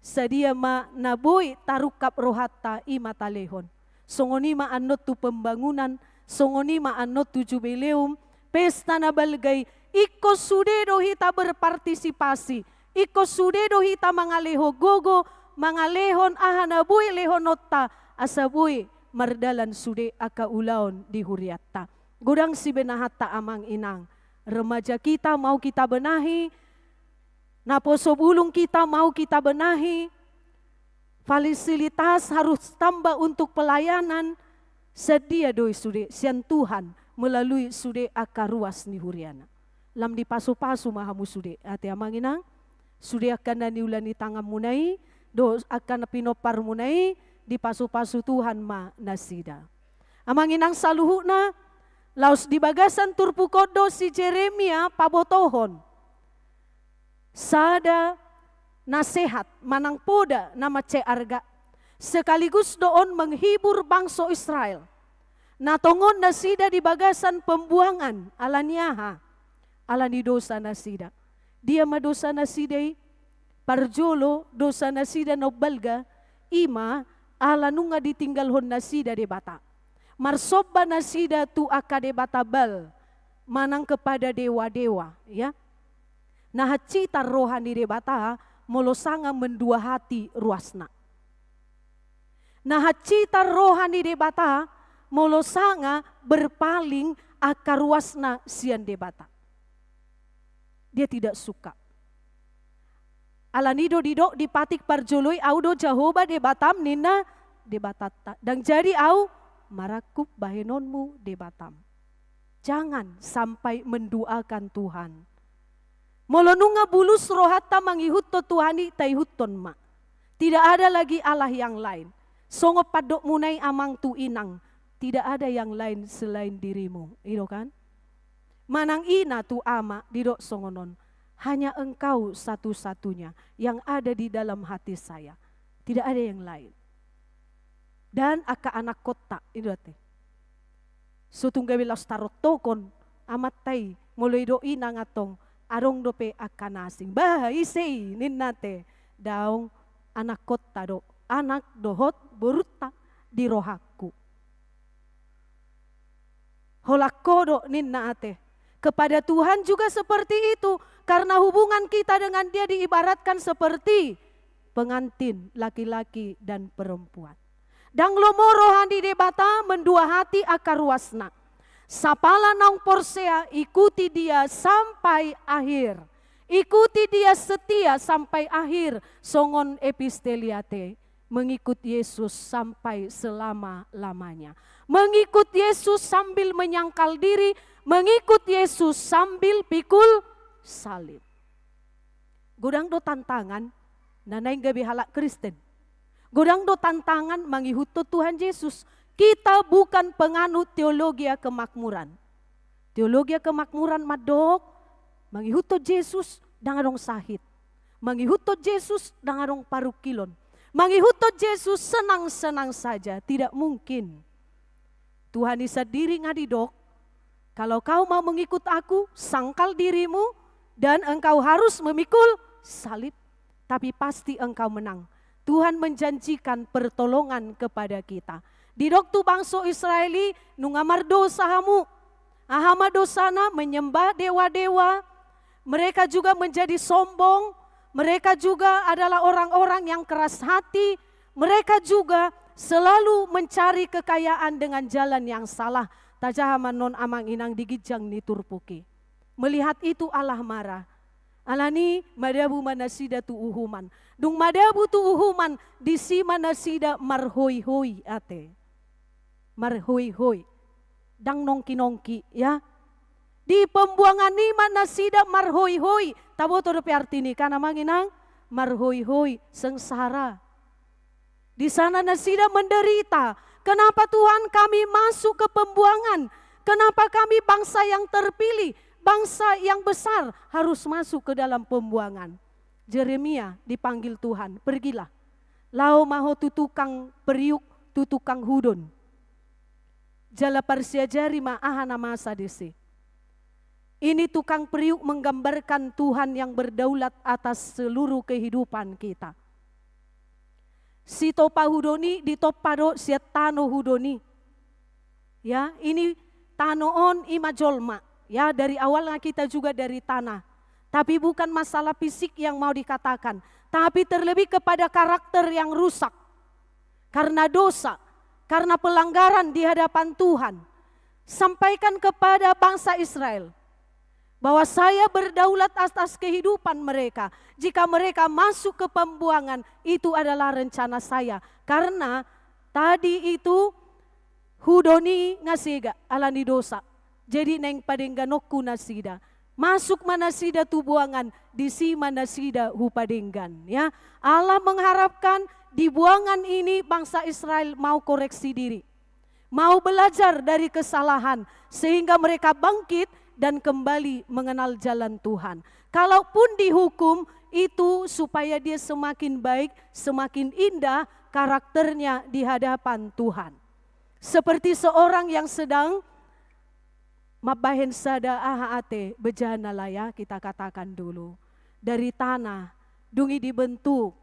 Sadia ma na boi tarungkap rohanta, i ma talehon. Songon i ma annon tu pembangunan, songon i ma annon tu jubileum, pesta na balga i, ingkon sude do hita berpartisipasi, ingkon sude do hita mangalehon gogo, mangalehon aha na boi lehononta, asa boi mardalan sude angka ulaon di hurianta. Godang sibenahanta amang inang, remaja kita mau kita benahi, naposo bulung kita mau kita benahi, fasilitas harus tambah untuk pelayanan, sadia do i sude sian Tuhan melalui sude angka ruas ni huriana. Lam dipasu-pasu ma hamu sude, ate amang inang, sude angka na niula ni tanganmuna i, dohot angka na pinomparmuna i, dipasu-pasu Tuhan ma nasida. Amang inang saluhutna, laos di bagasan turpuk on do si Jeremia pabotohon sada nasehat manang poda na mansai arga, sekaligus do on menghibur bangso Israel. Na tongon nasida di bagasan pembuangan, ala ni aha? Ala ni dosa nasida. Dia ma dosa nasida i? Parjolo dosa nasida na umbalga, i ma ala nunga ditinggalhon nasida Debata. Marsomba nasida tu angka debata Baal, manang kepada dewa-dewa, ya. Na hansitan roha ni Debata molo sanga menduahati ruasna. Na hansitan roha ni Debata molo sanga berpaling angka ruasna sian Debata. Dia tidak suka. Ala ni do didok di patik parjolo i, Au do Jahowa Debatam ninna Debatanta. Ndang jadi Au marangkup bahenonmu Debatam. Jangan sampai menduakan Tuhan. Molo nunga bulus rohanta mangihuthon Tuhan i, taihuthon ma. Tidak ada lagi Allah yang lain. Songon pandokmuna i amang tu inang, tidak ada yang lain selain dirimu. I do kan? Manang ina tu ama didok songon on, hanya Engkau satu-satunya yang ada di dalam hati saya. Tidak ada yang lain. Dan angka anakkonta, i do ate. So tung gabe laos tarottokon amanta i, molo i do inang antong, adong dope angka na asing. Bah, ise i, ninna ate. Daong, anakkonta do, anak dohot borunta di rohangku. Holan ho do, ninna ate. Kepada Tuhan juga seperti itu, karena hubungan kita dengan Dia diibaratkan seperti pengantin laki-laki dan perempuan. Ndang lomo roha ni Debata mendua hati angka ruasna. Sapala naung porsea, ikuti Dia sampai akhir. Ikuti Dia setia sampai akhir, songon episteliate, mengikut Yesus sampai selama-lamanya. Mengikut Yesus sambil menyangkal diri, mengikut Yesus sambil pikul salib. Godang do tantangan na naeng gabe halak Kristen. Godang do tantangan mangihuthon Tuhan Yesus. Kita bukan penganut teologia kemakmuran. Teologia kemakmuran mandok, mangihuthon Yesus ndang adong sahit. Mangihuthon Yesus ndang adong parungkilon. Mangihuthon Yesus senang-senang saja, tidak mungkin. Tuhan i sandiri nga didok, kalau kau mau mengikut Aku, sangkal dirimu, dan engkau harus memikul salib. Tapi pasti engkau menang. Tuhan menjanjikan pertolongan kepada kita. Didok tu bangso Israel i, nunga mardosa hamu. Aha ma dosana? Menyembah dewa-dewa. Mereka juga menjadi sombong. Mereka juga adalah orang-orang yang keras hati. Mereka juga selalu mencari kekayaan dengan jalan yang salah. Tajaha ma annon, amang inang, di ginjang ni turpuk i. Melihat itu, Allah marah. Alani madabu ma nasida tu uhuman. Dung madabu tu uhuman, disi ma nasida marhoihoi ate. Marhoihoi. Ndang nongkinongki, ya. Di pembuangan i ma nasida marhoihoi. Taboto dope arti ni i kan, amang inang? Marhoihoi, sengsara. Di sana nasida menderita. Kenapa, Tuhan, kami masuk ke pembuangan? Kenapa kami, bangsa yang terpilih, bangsa yang besar, harus masuk ke dalam pembuangan? Jeremia dipanggil Tuhan, "Pergilah. Laho ma ho tu tukang periuk, tu tukang hudon." Jala parsiajari ma aha na masa disi. Ini tukang periuk menggambarkan Tuhan yang berdaulat atas seluruh kehidupan kita. Sitompa hudon i ditompa do sian tano hudon i. Ya, ini tano on i ma jolma. Ya, dari awalnya kita juga dari tanah. Tapi bukan masalah fisik yang mau dikatakan, tapi terlebih kepada karakter yang rusak. Karena dosa, karena pelanggaran di hadapan Tuhan. Sampaikan kepada bangsa Israel bahwa Saya berdaulat atas kehidupan mereka. Jika mereka masuk ke pembuangan, itu adalah rencana Saya. Karena tadi itu hudon i nga sega alani dosa. Jadi naeng padengganonku nasida. Masuk ma nasida tu buangan, disi ma nasida hupadenggan, ya. Allah mengharapkan di buangan ini bangsa Israel mau koreksi diri, mau belajar dari kesalahan, sehingga mereka bangkit dan kembali mengenal jalan Tuhan. Kalaupun dihukum, itu supaya dia semakin baik, semakin indah karakternya di hadapan Tuhan. Seperti seorang yang sedang mambahen sada aha ate, bejana lah ya, kita katakan dulu. Dari tanah, dung i dibentuk.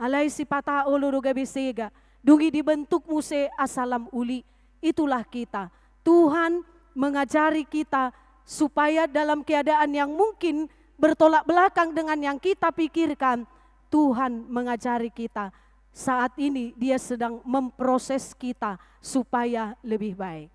Alai sipata olo do gabe sega, dung i dibentuk muse asa lam uli. Itulah kita. Tuhan mengajari kita supaya dalam keadaan yang mungkin bertolak belakang dengan yang kita pikirkan, Tuhan mengajari kita. Saat ini Dia sedang memproses kita supaya lebih baik.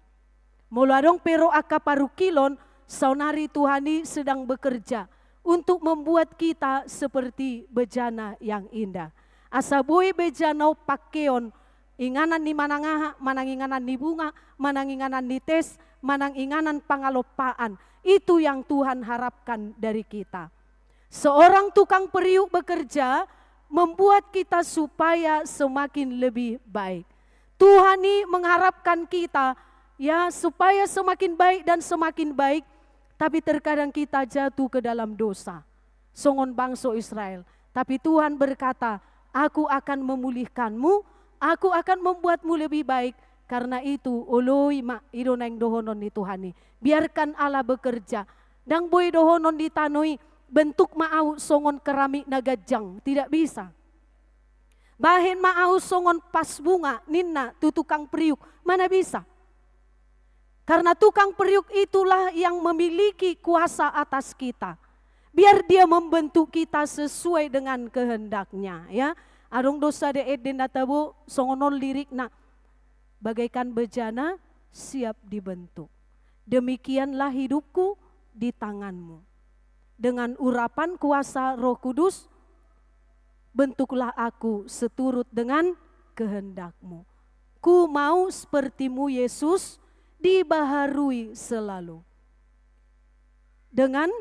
Molo adong pe ro angka parungkilon, saonari Tuhan i sedang bekerja untuk membuat kita seperti bejana yang indah. Asa boi bejana on pangkeon, inganan ni manang aha, manang inganan ni bunga, manang inganan ni tes, manang inganan pangalompaan. Itu yang Tuhan harapkan dari kita. Seorang tukang periuk bekerja membuat kita supaya semakin lebih baik. Tuhan i mengharapkan kita, ya, supaya semakin baik dan semakin baik, tapi terkadang kita jatuh ke dalam dosa. Songon bangso Israel. Tapi Tuhan berkata, "Aku akan memulihkanmu, Aku akan membuatmu lebih baik, Karena itu, oloi ma, i do naeng dohonon ni Tuhan i. Biarkan Allah bekerja. Ndang boi dohonon di tano i, bentuk ma ahu songon keramik na ganjang, tidak bisa. Bahen ma ahu songon pas bunga, ninna tu tukang periuk, mana bisa. Karena tukang periuk itulah yang memiliki kuasa atas kita. Biar dia membentuk kita sesuai dengan kehendaknya, ya. Adong do sada ende na tabo, songon on lirikna. Bagaikan bejana siap dibentuk. Demikianlah hidupku di tanganmu. Dengan urapan kuasa Roh Kudus, bentuklah aku seturut dengan kehendakmu. Ku mau sepertimu, Yesus, dibaharui selalu. Dengan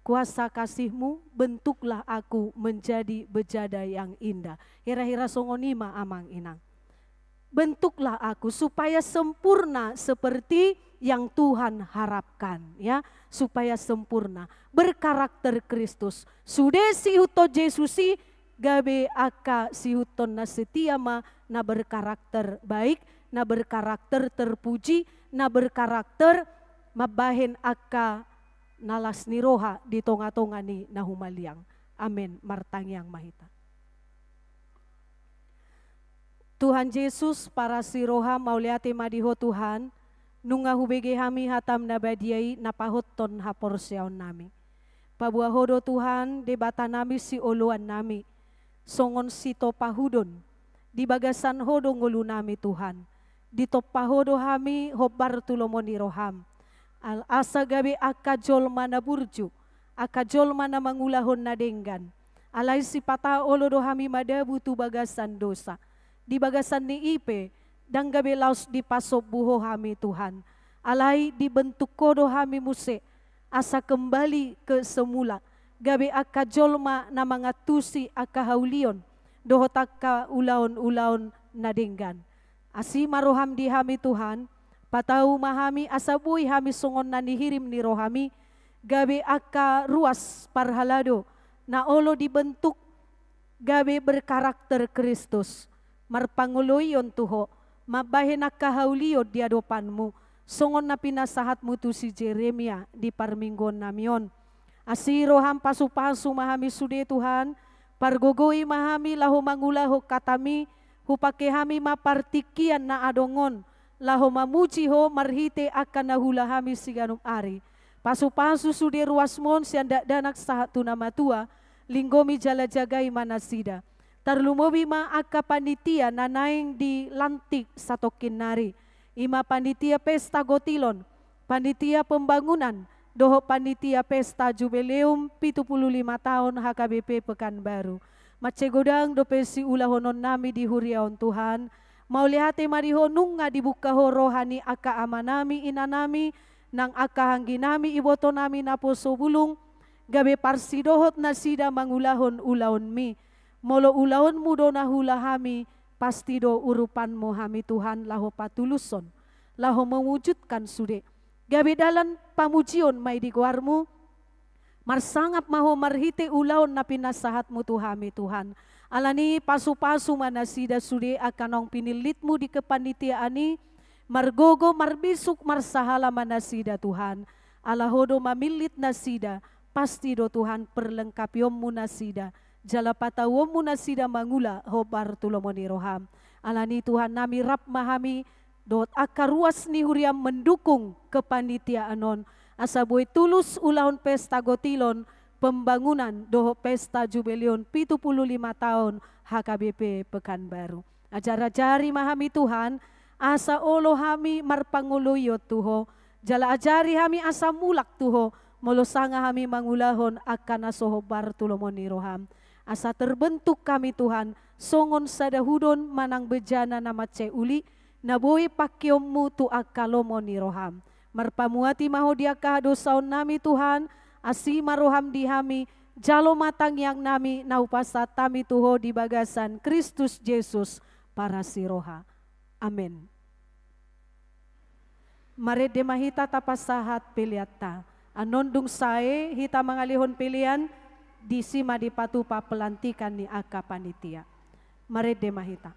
kuasa kasihmu, bentuklah aku menjadi bejana yang indah. Hira-hira songon i ma, amang inang. Bentuklah aku supaya sempurna seperti yang Tuhan harapkan, ya, supaya sempurna, berkarakter Kristus. Sude siihuthon Jesus i, gabe angka siihuthon na setia ma, na berkarakter baik, na berkarakter terpuji, na berkarakter mambahen angka na las ni roha di tonga-tonga ni na humaliang. Amen. Martangiang ma hita. Tuhan Jesus, parasi roha, mauliate ma di Ho Tuhan, nunga hubege hami hatam na badia i na pahothon haporseaonnami. Paboa Ho do Tuhan, Debatanami, sioloannami, songon sitopa hudon, di bagasan Ho do ngolunami Tuhan, ditompa Ho do hami hombar tu lomo ni roham. Al-, asa gabe angka jolma na burju, angka jolma na mangulahon na denggan. Alai sipata olo do hami madabu tu bagasan dosa. Di bagasan ni i pe, ndang gabe laos dipasombu Ho hami Tuhan. Alai dibentuk Ho do hami muse, asa kembali ke semula, gabe angka jolma na mangantusi angka haulion, dohot angka ulaon-ulaon na denggan. Asi ma roham di hami Tuhan, patau ma hami asa boi hami songon na nihirim ni rohami, gabe angka ruas parhalado, na olo dibentuk gabe berkarakter Kristus, marpangoloion tu Ho, mambahen angka haulion di adopanmu, songon na pinasahatmu tu si Jeremia di parmingguonnami on. Asi roham, pasu-pasu ma hami sude Tuhan, pargogoi ma hami laho mangulahon hatami, hupangke hami ma partingkian na adong on, laho mamuji Ho marhite angka na huula hami siganup ari. Pasu-pasu sude ruasmu on sian dakdanak sahat tu na matua, linggomi jala jagai ma nasida. Tarlumobi ma angka panitia na naeng dilantik satongkin nari. I ma panitia pesta gotilon, panitia pembangunan, dohot panitia pesta jubileum pitu pulu lima taon H K B P Pekanbaru. Mansai godang dope siulahononnami di huria on Tuhan. Mauliate ma di Ho nunga dibuka Ho roha ni angka amanami, inanami, nang angka angginami, ibotonami naposo bulung, gabe parsidohot nasida mangulahon ulaonmi. Molo ulaonmu do na huula hami, pasti do urupanmu hami Tuhan laho patulushon, laho mewujudkan sude. Gabe dalan pamujion ma i di goarmu, marsangap ma Ho marhite ulaon na pinasahatmu tu hami Tuhan. Alani pasu-pasu ma nasida sude angka naung pinillitmu di kepanitiaan i, margogo, marbisuk, marsahala ma nasida Tuhan. Ala Ho do mamillit nasida, pasti do Tuhan perlengkapionmu nasida, jala patauonmu nasida mangula hombar tu lomo ni roham. Alani Tuhannami, rap ma hami dohot angka ruas ni huriam mendukung kepanitiaan on, asa boi tulus ulaon pesta gotilon, pembangunan dohot pesta jubileon pitu pulu lima taon H K B P Pekanbaru. Ajar-ajari ma hami Tuhan, asa olo hami marpangoloion tu Ho, jala ajari hami asa mulak tu Ho, molo sanga hami mangulahon angka na so hombar tu lomo ni roham. Asa terbentuk hami Tuhan, songon sada hudon manang bejana na mansai uli, na boi pangkeonmu tu angka lomo ni roham. Marpamuati ma Ho di angka hadosaonnami Tuhan, asi ma roham di hami, jalo ma tangiangnami na hupasahat hami tu Ho di bagasan Kristus Jesus, parasi roha. Amen. Marende ma hita tapasahat peleanta. Annon dung sae hita mangalehon pelean, disi ma dipatupa pelantikan ni angka panitia. Marende ma hita.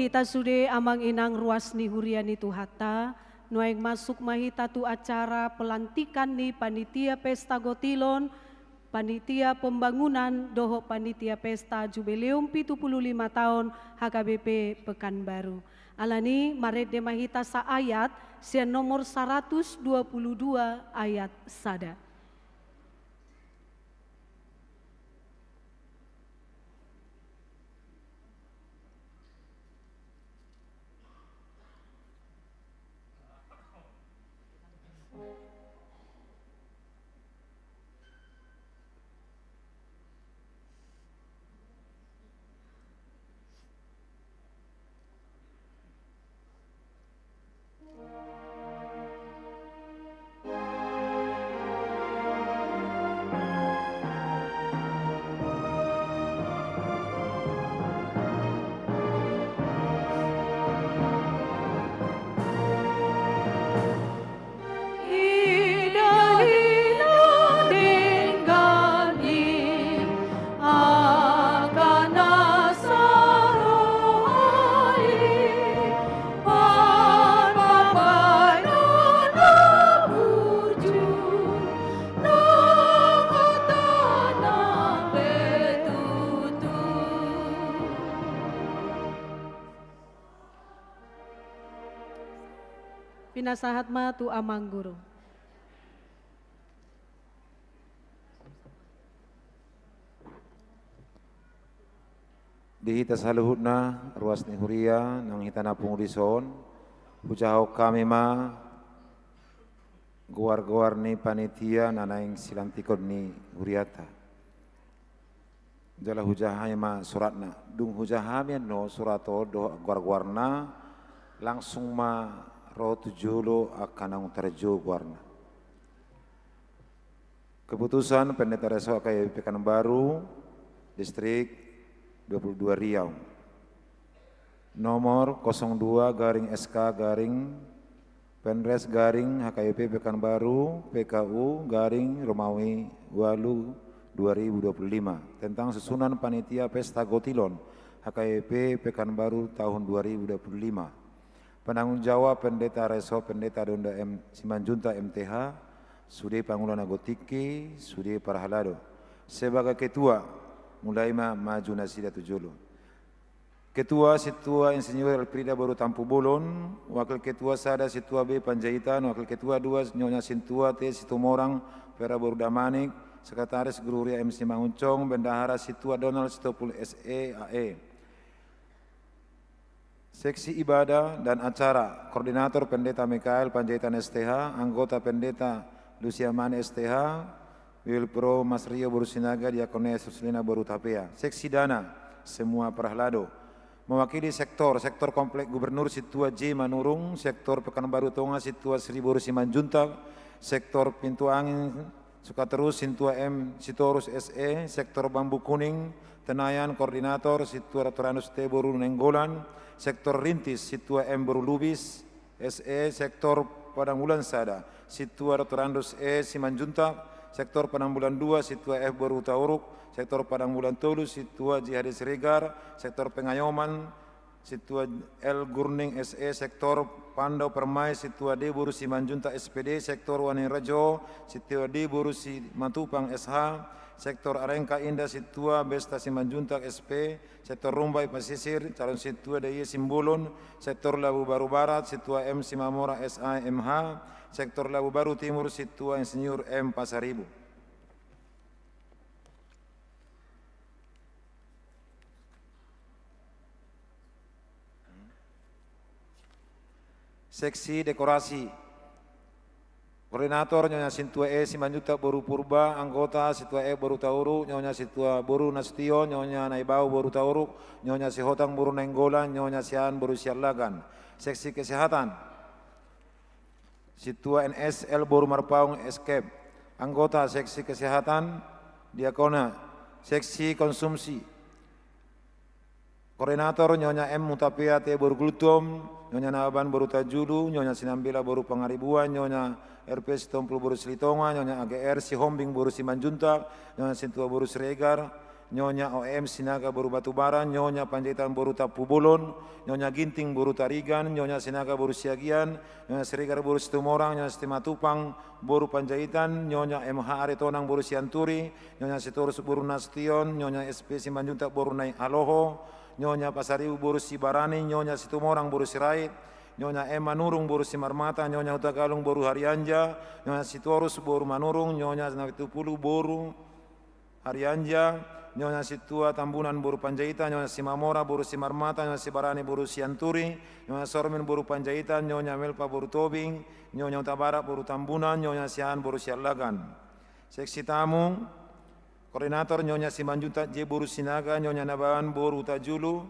Hita sude amang inang ruas ni huria ni Tuhanta, nuaeng masuk ma hita tu acara pelantikan ni panitia pesta gotilon, panitia pembangunan dohot panitia pesta jubileum pitu pulu lima taon H K B P Pekanbaru. Alani marende ma hita saayat sian nomor saratus dua pulu dua ayat sada. Pinasahat ma tu amang guru. Di hita saluhutna ruas ni huria nang hita na pungu dison, hujahahon hami ma goar-goar ni panitia na naeng silantikon ni huriata. Jala hujaha hami ma suratna. Dung hujaha hami annon surat on dohot goar-goarna, langsung ma ro tu jolo angka naung tarjou goarna. Keputusan Pendeta Resort H K B P Pekanbaru, Distrik dua puluh dua Riau. Nomor kosong dua garing S K garing Penres garing H K B P Pekanbaru, P K U garing Romawi walu dua ribu dua puluh lima, tentang susunan panitia pesta gotilon H K B P Pekanbaru tahun dua ribu dua puluh lima. Penanggung jawab Pendeta Resort Pendeta Donda M Simanjuntak M T H, sude pangula na gontingki, sude parhalado. Sebagai ketua, mulai ma maju nasida tu jolo. Ketua, Sintua Insinyur Elfrida boru Tampubolon, Wakil Ketua sada, Sintua B Panjaitan, Wakil Ketua dua, Nyonya Sintua T Situmorang, Vera boru Damanik, Sekretaris Guru Huria M Simangunsong, Bendahara Sintua Donald Sitompul S E A E. Seksi Ibadah dan Acara, Koordinator Pendeta Mikael Panjaitan S T H, Anggota Pendeta Lucia Mane S T H, Wilpro Masrio boru Sinaga, Diakones Ruslina boru Tapea. Seksi Dana, semua parhalado. Mewakili sektor, Sektor Komplek Gubernur Sintua J Manurung, Sektor Pekanbaru Tonga Sintua Sri boru Simanjuntak, Sektor Pintu Angin Sukaterus Sintua M Sitorus S E, Sektor Bambu Kuning Tenayan, Koordinator Sintua Doktorandus T boru Nainggolan, Sektor Rintis Sintua M boru Lubis, S E, Sektor Padang Bulan sada, Sintua Doktorandus E Simanjuntak, Sektor Padang Bulan dua, Sintua F boru Hutauruk, Sektor Padang Bulan tolu, Sintua J H D Siregar, Sektor Pengayoman, Sintua L Gurning S E, Sektor Pandau Permai, Sintua D boru Simanjuntak S P D, Sektor Waningrajo, Sintua D boru Simatupang S H, Sektor Arengka Indah, Sintua Besta Simanjuntak S P, Sektor Rumbai Pasisir, calon Sintua Daye Simbolon, Sektor Labu Baru Barat, Sintua M Simamora S A M H, Sektor Labu Baru Timur, Sintua Insinyur M Pasaribu. Seksi Dekorasi. Koordinator, Nyonya Sintua E Simanjuntak boru Purba, anggota, Sintua F boru Hutauruk, Nyonya Sintua boru Nasution, Nyonya Naibau boru Hutauruk, Nyonya Sihotang boru Nainggolan, Nyonya Sian boru Siallagan. Seksi Kesehatan, Sintua N S L boru Marpaung S K. Anggota, Seksi Kesehatan, Diakona, Seksi Konsumsi. Koordinator, Nyonya M Hutapea T boru Gultom, Nyonya Nababan boru Hutaijulu, Nyonya Sinambela boru Pangaribuan, Nyonya R P Sitompul boru Silitonga, Nyonya A G R Sihombing boru Simanjuntak, Nyonya Sintua boru Siregar, Nyonya O M Sinaga boru Batubara, Nyonya Panjaitan boru Tampubolon, Nyonya Ginting boru Tarigan, Nyonya Sinaga boru Siagian, Nyonya Siregar boru Situmorang, Nyonya Simatupang boru Panjaitan, Nyonya M H Aritonang boru Sianturi, Nyonya Sitorus boru Nasution, Nyonya S P Simanjuntak boru Naihaloho, Nyonya Pasaribu boru Sibarani, Nyonya Situmorang boru Sirait, Nyonya M Manurung boru Simarmata, Nyonya Hutagalung boru Harianja, Nyonya Sitorus boru Manurung, Nyonya Napitupulu boru Harianja, Nyonya Sintua Tambunan boru Panjaitan, Nyonya Simamora boru Simarmata, Nyonya Sibarani boru Sianturi, Nyonya Sormin boru Panjaitan, Nyonya Melpa boru Tobing, Nyonya Hutabarat boru Tambunan, Nyonya Siahaan boru Siallagan. Seksi tamu, koordinator Nyonya Simanjuntak J boru Sinaga, Nyonya Nababan boru Hutajulu,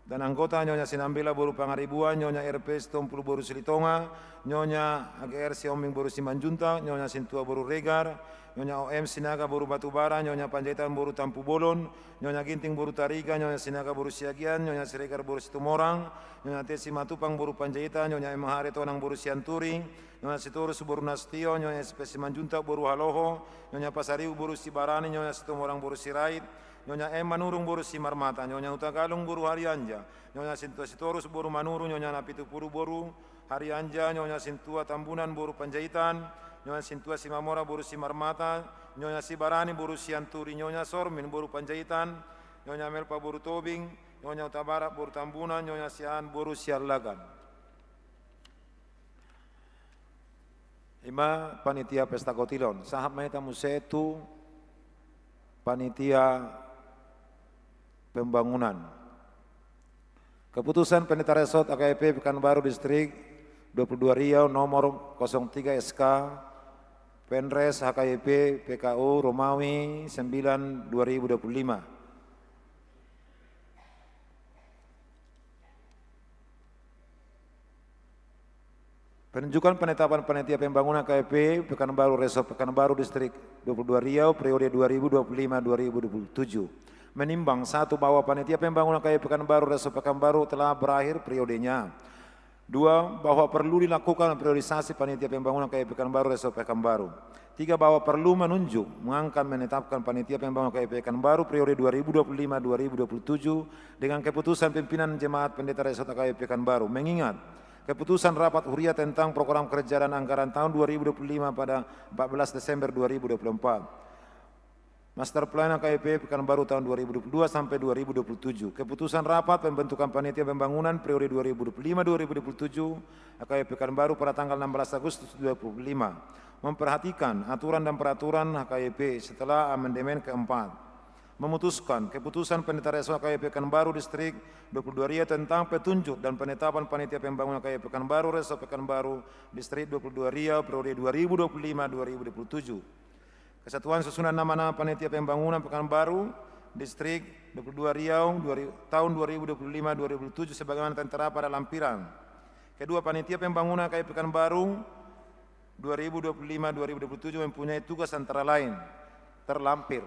dan anggota Nyonya Sinambela boru Pangaribuan, Nyonya R P Sitompul boru Silitonga, Nyonya A G R Siombing boru Simanjuntak, Nyonya Sintua boru Regar, Nyonya O M Sinaga boru Batubara, Nyonya Panjaitan boru Tampubolon, Nyonya Ginting boru Tarigan, Nyonya Sinaga boru Siagian, Nyonya Siregar boru Situmorang, Nyonya T Simatupang boru Panjaitan, Nyonya M H Aritonang boru Sianturi, Nyonya Sitorus boru Nasution, Nyonya S P Simanjuntak boru Haloho, Nyonya Pasaribu boru Sibarani, Nyonya Situmorang boru Sirait, Nyonya M Manurung boru Simarmata, Nyonya Hutagalung boru Harianja, Nyonya Sintua Sitorus boru Manurung, Nyonya Napitupulu boru Harianja, Nyonya Sintua Tambunan boru Panjaitan, Nyonya Sintua Simamora boru Simarmata, Nyonya Sibarani boru Sianturi, Nyonya Sormin boru Panjaitan, Nyonya Melpa boru Tobing, Nyonya Hutabarat boru Tambunan, Nyonya Siahaan boru Siallagan. I ma panitia pesta kotilon. Sahat ma hita muse tu panitia pembangunan. Keputusan Pendeta Resort H K I P Pekanbaru Distrik dua puluh dua Riau nomor kosong tiga S K, Penres H K I P P K U Romawi sembilan dua ribu dua puluh lima. Penunjukan penetapan panitia pembangunan H K I P Pekanbaru Resort Pekanbaru Distrik dua puluh dua Riau periode dua ribu dua puluh lima dua ribu dua puluh tujuh. Menimbang, satu, bahwa panitia pembangunan H K I P Pekanbaru Resort Pekanbaru telah berakhir periodenya. Dua, bahwa perlu dilakukan periodisasi panitia pembangunan H K I P Pekanbaru Resort Pekanbaru. Tiga, bahwa perlu menunjuk, mengangkat, menetapkan panitia pembangunan H K I P Pekanbaru periode dua ribu dua puluh lima dua ribu dua puluh tujuh dengan keputusan pimpinan jemaat pendeta Resort H K I P Pekanbaru. Mengingat keputusan rapat huria tentang program kerja dan anggaran tahun dua ribu dua puluh lima pada empat belas Desember dua ribu dua puluh empat. Master Plan H K I P Pekanbaru tahun dua ribu dua puluh dua sampai dua ribu dua puluh tujuh. Keputusan rapat pembentukan panitia pembangunan periode dua ribu dua puluh lima dua ribu dua puluh tujuh H K I P Pekanbaru pada tanggal enam belas Agustus dua ribu dua puluh lima. Memperhatikan aturan dan peraturan H K I P setelah amandemen keempat. Memutuskan keputusan Pendeta Resort H K I P Pekanbaru Distrik dua puluh dua Riau tentang petunjuk dan penetapan panitia pembangunan H K I P Pekanbaru Resort Pekanbaru Distrik dua puluh dua Riau periode dua ribu dua puluh lima dua ribu dua puluh tujuh. Kesatuan susunan nama-nama panitia pembangunan Pekanbaru Distrik dua puluh dua Riau dua ri-, tahun dua ribu dua puluh lima dua ribu dua puluh tujuh sebagaimana tertera pada lampiran. Kedua, panitia pembangunan H K I P Pekanbaru dua ribu dua puluh lima dua ribu dua puluh tujuh mempunyai tugas antara lain terlampir.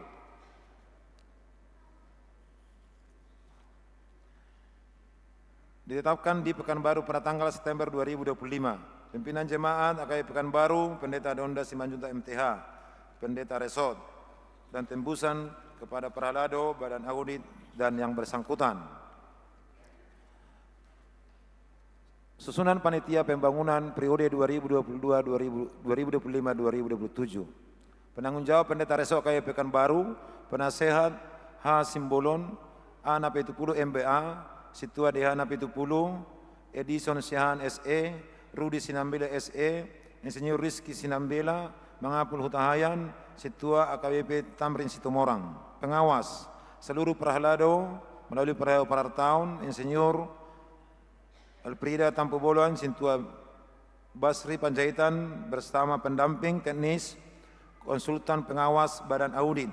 Ditetapkan di Pekanbaru pada tanggal September dua ribu dua puluh lima. Pimpinan jemaat H K I P Pekanbaru, Pendeta Donda Simanjuntak M T H, Pendeta Resort, dan tembusan kepada Prahalado, Badan Audit, dan yang bersangkutan. Susunan panitia pembangunan periode dua ribu dua puluh dua dua ribu, dua ribu dua puluh lima dua ribu dua puluh tujuh. Penanggung jawab Pendeta Resort H K I P Pekanbaru, Penasehat H Simbolon, A Napitupulu M B A, Sintua D H Napitupulu, Edison Siahaan S E, Rudi Sinambela S E, Insinyur Rizky Sinambela, Mangapul Hutahaean, Sintua A K B P Tamrin Situmorang. Pengawas, seluruh Prahalado, melalui Prahalado Parartaon, Insinyur Elfrida Tampubolon, Sintua Basri Panjaitan bersama pendamping teknis, konsultan pengawas Badan Audit.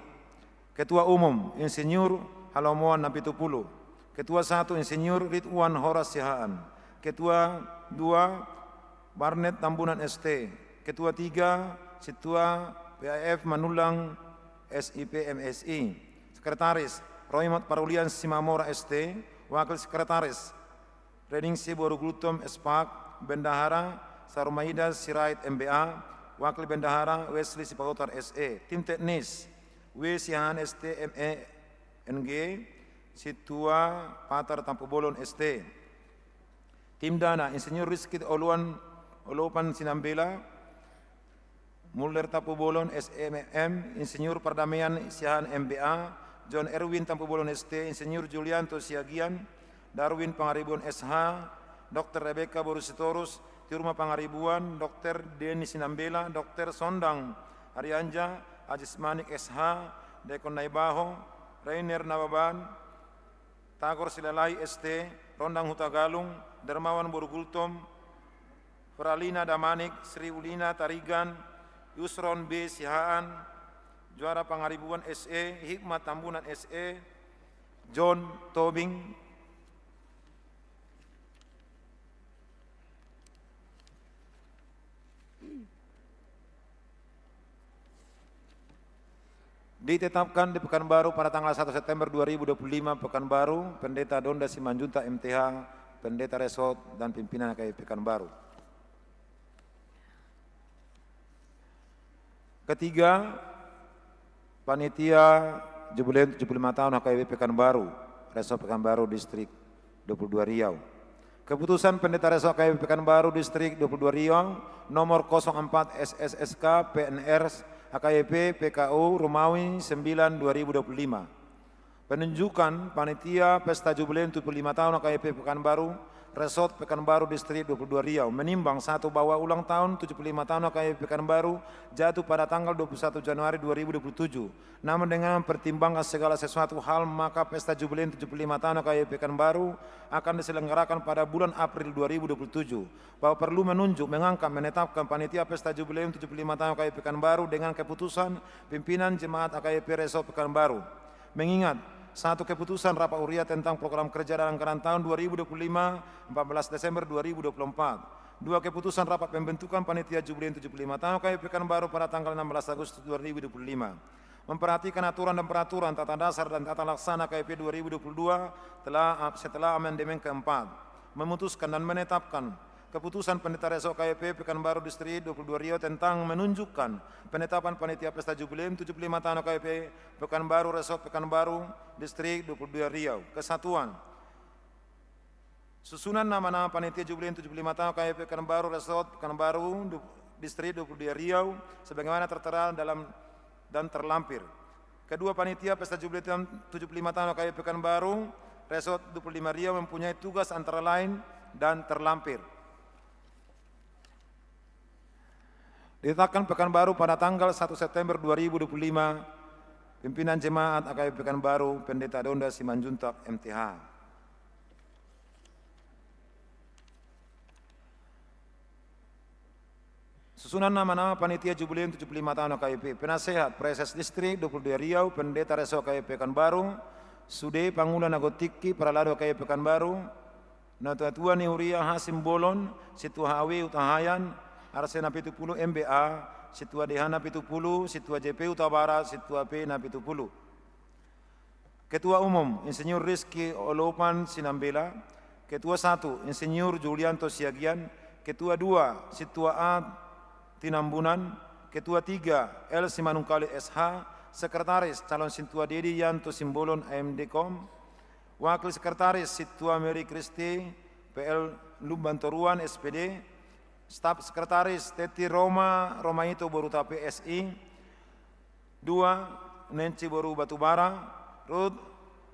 Ketua Umum, Insinyur Halomoan Napitupulu. Ketua satu, Insinyur Ridwan Horas Siahaan. Ketua dua, Barnet Tambunan S T. Ketua tiga, Sintua P A F Manullang S I P M S I. Sekretaris, Roimot Parulian Simamora S T. Wakil Sekretaris, Reningsi boru Gultom S Pak. Bendahara, Sarumaida Sirait M B A. Wakil Bendahara, Wesley Sipahutar S E. Tim teknis, W Siahaan S T M E, N G, Sintua Patar Tampubolon S T. Tim Dana, Insinyur Rizky Oloan, Olopan Sinambela, Muller Tampubolon S M M, Insinyur Pardamaian Siahaan M B A, John Erwin Tampubolon S T, Insinyur Julianto Siagian, Darwin Pangaribuan S H, Dokter Rebecca boru Sitorus, Tiurma Pangaribuan, Dokter Denny Sinambela, Dokter Sondang Arianja, Ajis Manik S H, Daikon Naibaho, Rainer Nababan, Tagor Silalahi S T, Rondang Hutagalung, Dermawan boru Gultom, Fralina Damanik, Sri Ulina Tarigan, Yusron B Siahaan, Juara Pangaribuan S E, Hikmat Tambunan S E, John Tobing. Ditetapkan di Pekanbaru pada tanggal satu September dua ribu dua puluh lima, Pekanbaru, Pendeta Donda Simanjuntak M T H, Pendeta Resort dan pimpinan H K I P Pekanbaru. Ketiga, Panitia Jubileum tujuh puluh lima tahun H K I P Pekanbaru, Resort Pekanbaru, Distrik dua puluh dua Riau. Keputusan Pendeta Resort H K I P Pekanbaru, Distrik dua puluh dua Riau, nomor kosong empat S S S K P N R H K I P P K U Romawi sembilan dua ribu dua puluh lima. Penunjukan Panitia Pesta Jubileum tujuh puluh lima tahun H K I P Pekanbaru, Resort Pekanbaru, Distrik dua puluh dua Riau, menimbang satu, bahwa ulang tahun tujuh puluh lima tahun H K I P Pekanbaru jatuh pada tanggal dua puluh satu Januari dua ribu dua puluh tujuh. Namun, dengan mempertimbangkan segala sesuatu hal, maka Pesta Jubileum tujuh puluh lima tahun H K I P Pekanbaru akan diselenggarakan pada bulan April dua ribu dua puluh tujuh. Bahwa perlu menunjuk, mengangkat, menetapkan Panitia Pesta Jubileum tujuh puluh lima tahun H K I P Pekanbaru dengan keputusan pimpinan Jemaat H K I P Resort Pekanbaru. Mengingat, satu, keputusan Rapat Huria tentang Program Kerja dan Anggaran tahun dua ribu dua puluh lima, empat belas Desember dua ribu dua puluh empat. Dua, keputusan Rapat Pembentukan Panitia Jubileum tujuh puluh lima tahun H K I P Pekanbaru pada tanggal enam belas Agustus dua ribu dua puluh lima. Memperhatikan aturan dan peraturan, tata dasar dan tata laksana H K I P dua ribu dua puluh dua telah, setelah amandemen keempat. Memutuskan dan menetapkan Keputusan Pendeta Resort H K I P Pekanbaru Distrik dua puluh dua Riau tentang menunjukkan penetapan Panitia Pesta Jubileum tujuh puluh lima tahun H K I P Pekanbaru, Resort Pekanbaru, Distrik dua puluh dua Riau. Kesatuan. Susunan nama-nama Panitia Jubileum tujuh puluh lima tahun H K I P Pekanbaru, Resort Pekanbaru, du-, Distrik dua puluh dua Riau, sebagaimana tertera dalam dan terlampir. Kedua, Panitia Pesta Jubileum tujuh puluh lima tahun H K I P Pekanbaru, Resort dua puluh lima Riau mempunyai tugas antara lain dan terlampir. Ditetapkan Pekanbaru pada tanggal satu September dua ribu dua puluh lima, pimpinan Jemaat H K I P Pekanbaru, Pendeta Donda Simanjuntak, M T H. Susunan nama-nama Panitia Jubileum tujuh puluh lima tahun H K I P. Penasehat, Praeses Distrik dua puluh dua Riau, Pendeta Resort H K I P Pekanbaru, sude pangula na tingki, parhalado H K I P Pekanbaru, natua-tua ni huria H Simbolon, Sintua H W Hutahaean, R C na pitu pulu M B A, Sintua D H na pitu pulu, Sintua J P Hutabarat, Sintua P na pitu pulu. Ketua Umum, Insinyur Rizky Olopan Sinambela. Ketua satu, Insinyur Julianto Siagian. Ketua dua, Sintua A Tinambunan. Ketua tiga, L Simanungkalit S H. Sekretaris, calon Sintua Dedi Yanto Simbolon, M D Kom. Wakil Sekretaris, Sintua Mary Christie, P L Lumbantoruan, S P D. Staf Sekretaris, Teti Roma Romaito boru Tape, S I. Dua, Nenci boru Batubara, Ruth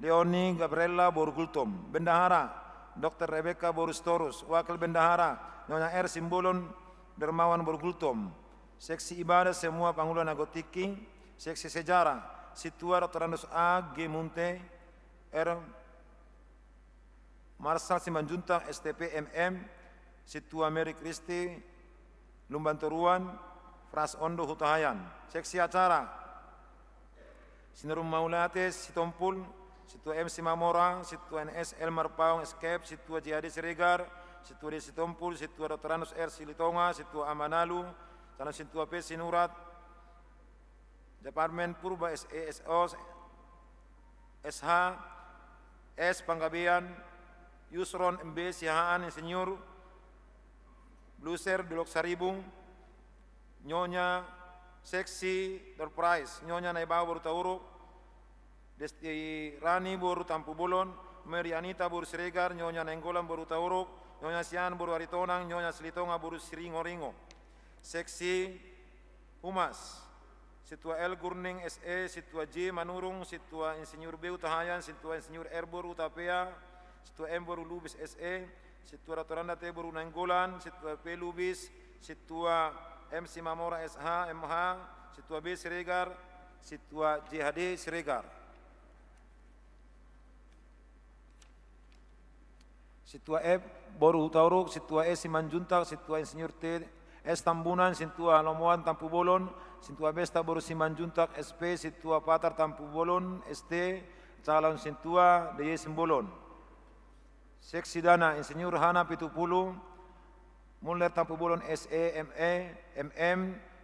Leoni Gabriella boru Gultom. Bendahara, Dokter Rebecca boru Sitorus. Wakil Bendahara, Nyonya R Simbolon Dermawan boru Gultom. Seksi ibadah, semua pangula na tingki. Seksi sejarah, Sintua Doktorandus A G Munte, R Marsal Simanjuntak, S T P M M, Sintua Mary Christie Lumbantoruan, Fras Ondo Hutahaean. Seksi acara, Sinur Mauliate Sitompul, Sintua M Simamora, Sintua N S Elmar Paung Eskep, Sintua J H D Siregar, Sintua D Sitompul, Sintua Doktorandus R Silitonga, Sintua A Manalu, calon Sintua P Sinurat, Departemen Purba S E S O, S H, S Panggabean, Yusron M B Siahaan, Insinyur Bluser Dolok Saribu, Nyonya Seksi Door Prize, Nyonya Naibaho boru Tauruk, Desti Rani boru Tampubolon, Mary Anita boru Siregar, Nyonya Nainggolan boru Hutauruk, Nyonya Sian boru Aritonang, Nyonya Silitonga boru Siringoringo. Seksi Humas, Sintua L Gurning S E, Sintua J Manurung, Sintua Insinyur B Hutahaean, Sintua Insinyur R boru Hutapea, Sintua M boru Lubis S E, Sintua Doktoranda T boru Nainggolan, Sintua P Lubis, Sintua M Simamora S H, M H, Sintua B Siregar, Sintua J H D Siregar. Sintua F boru Hutauruk, Sintua E Simanjuntak, Sintua Insinyur T S Tambunan, Sintua Lomoan Tampubolon, Sintua Besta boru Simanjuntak S P, Sintua Patar Tampubolon S T, calon Sintua D Y Simbolon. Seksi Dana, Insinyur Hana Pitupulu, Muller Tampubolon S E, M E, M M,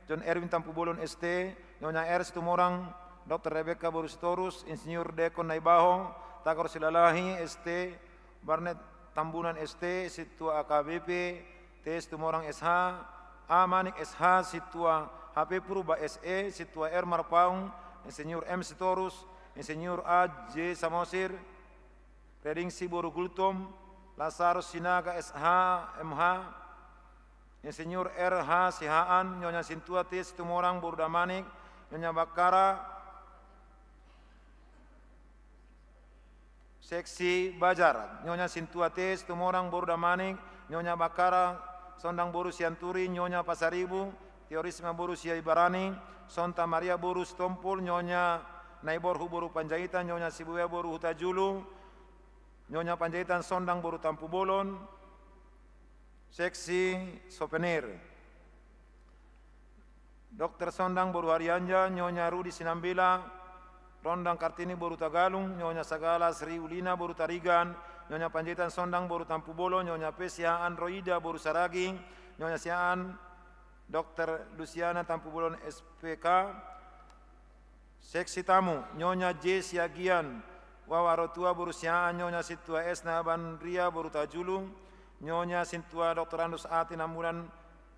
John Erwin Tampubolon S T, Nyonya R Situmorang, Doktor Rebecca boru Sitorus, Insinyur Dekon Naibaho, Takor Silalahi S T, Barnet Tambunan S T, Sintua A K B P, T Situmorang S H, A Manik S H, Sintua H P Purba S E, Sintua R Marpaung, Insinyur M Sitorus, Insinyur A J Samosir, Redingsi boru Gultom, Lasarus Sinaga S H, M H, Insinyur R H Sihaan, Nyonya Sintua T Situmorang boru Damanik, Nyonya Bakkara, Seksi Bajar, Nyonya Sintua T Situmorang boru Damanik, Nyonya Bakkara Sondang boru Sianturi, Nyonya Pasaribu, Tio Risma boru Siabarani, Sonta Maria boru Sitompul, Nyonya Naiborhu boru Panjaitan, Nyonya Sibuea boru Hutajulu, Nyonya Panjaitan Sondang boru Tampubolon. Seksi Souvenir, Dokter Sondang boru Harianja, Nyonya Rudi Sinambela, Rondang Kartini boru Tagalung, Nyonya Sagala Sri Ulina boru Tarigan, Nyonya Panjaitan Sondang boru Tampubolon, Nyonya P Sihaan Roida boru Saragi, Nyonya Sihaan Dokter Lusiana Tampubolon S P K. Seksi Tamu, Nyonya J Siagian, Wawa Rotua boru Sihaan, Nyonya Sintua S Nabanria boru Tajulu, Nyonya Sintua Doktorandus A Tinambunan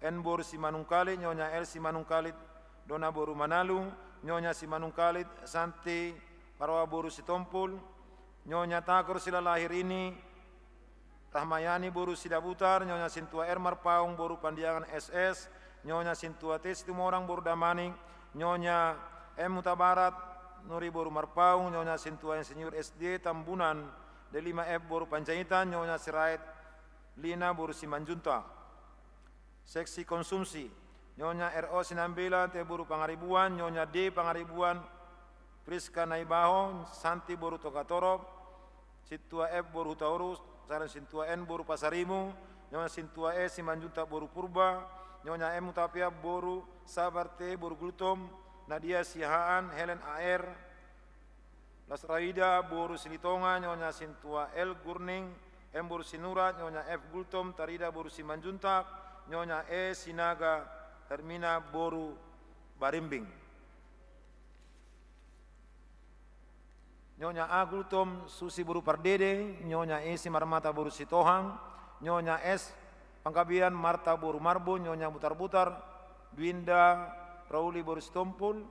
N boru Simanungkalit, Nyonya L Simanungkalit Dona boru Manalu, Nyonya Simanungkalit Santi Parwa boru Sitompul, Nyonya Takor Silalahi Rini Rahmayani boru Sidabutar, Nyonya Sintua R Marpaung boru Pandiangan S S, Nyonya Sintua T Situmorang boru Damanik, Nyonya M Hutabarat Nuri boru Marpaung, Nyonya Sintua Insinyur S D Tambunan D lima F boru Panjaitan, Nyonya Sirait Lina boru Simanjuntak. Seksi Konsumsi, Nyonya R O Sinambela T boru Pangaribuan, Nyonya D Pangaribuan Priska Naibaho, Santi boru Togatorop, Sintua F boru Hutauruk, calon Sintua N boru Pasaribu, Nyonya Sintua E Simanjuntak boru Purba, Nyonya M Hutapea boru Sabar T boru Gultom, Nadia Siahaan, Helen A R, Las Raida boru Silitonga, Nyonya Sintua L Gurning M boru Sinurat, Nyonya F Gultom Tarida boru Simanjuntak, Nyonya E Sinaga Hermina boru Barimbing. Nyonya A Gultom Susi boru Pardede, Nyonya E Simarmata boru Sitohang, Nyonya S Panggabean Marta boru Marbo, Nyonya Butarbutar Dwinda Rauli boru Sitompul.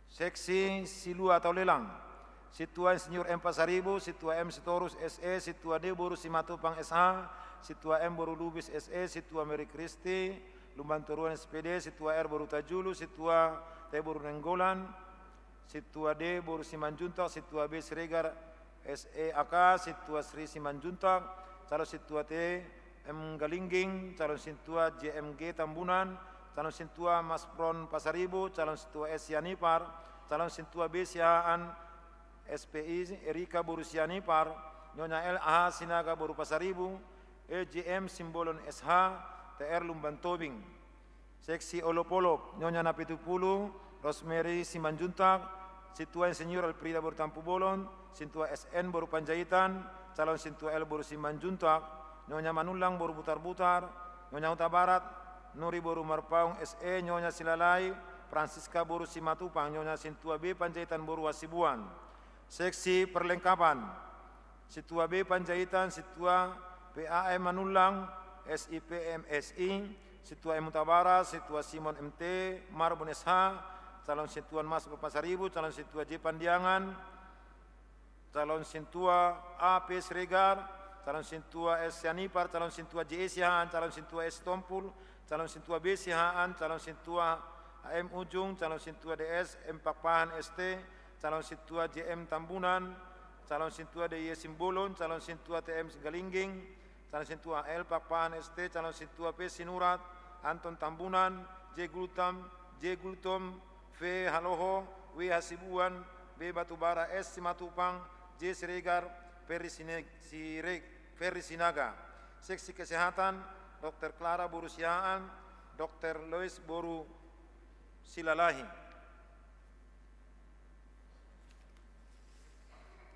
Seksi Silua Taulelang, Sintua Insinyur M Pasaribu, Sintua M Sitorus S E, Sintua D boru Simatupang S H, Sintua M boru Lubis S E, Sintua Mary Christi Lumban Toruan S P D, Sintua R boru Tajulu, Sintua T boru Nainggolan, Sintua D boru Simanjuntak, Sintua B Siregar S E A K, Sintua Sri Simanjuntak, calon Sintua T M Galingging, calon Sintua J M G Tambunan, calon Sintua Maspron Pasaribu, calon Sintua S Sianipar, calon Sintua B Siahaan S P I Erika boru Sianipar, Nyonya L A H Sinaga boru Pasaribu, E J M Simbolon S H, T R Lumban Tobing. Seksi Olopolop, Nyonya Napitupulu Rosemary Simanjuntak, Sintua Insinyur Elfrida boru Tampubolon, Sintua S N boru Panjaitan, calon Sintua L boru Simanjuntak, Nyonya Manullang boru Butarbutar, Nyonya Hutabarat Nuri boru Marpaung S E, Nyonya Silalahi Francisca boru Simatupang, Nyonya Sintua B Panjaitan boru Hasibuan. Seksi Perlengkapan, Sintua B Panjaitan, Sintua P A M Manullang, S I P M S I, Sintua M Hutabarat, Sintua Simon M T Marbun S H, calon sintua Mas Pasaribu, calon sintua J Pandiangan, calon sintua A P Siregar, calon sintua S Sianipar, calon sintua J E Siahaan, calon sintua S Tompul, calon sintua B Siahaan, calon sintua H M Ujung, calon sintua D S M Pakpahan S T, calon sintua J M Tambunan, calon sintua D Y Simbolon, calon sintua T M Galingging, calon sintua L Pakpahan S T, calon sintua P Sinurat, Anton Tambunan, J Gultom, J Gultom, V Haloho, W Hasibuan, B Batubara, S Simatupang, J Siregar, Ferry Sine-, Sire-, Ferry Sinaga. Seksi kesehatan, Dokter Clara boru Siahaan, Dokter Lois boru Silalahi.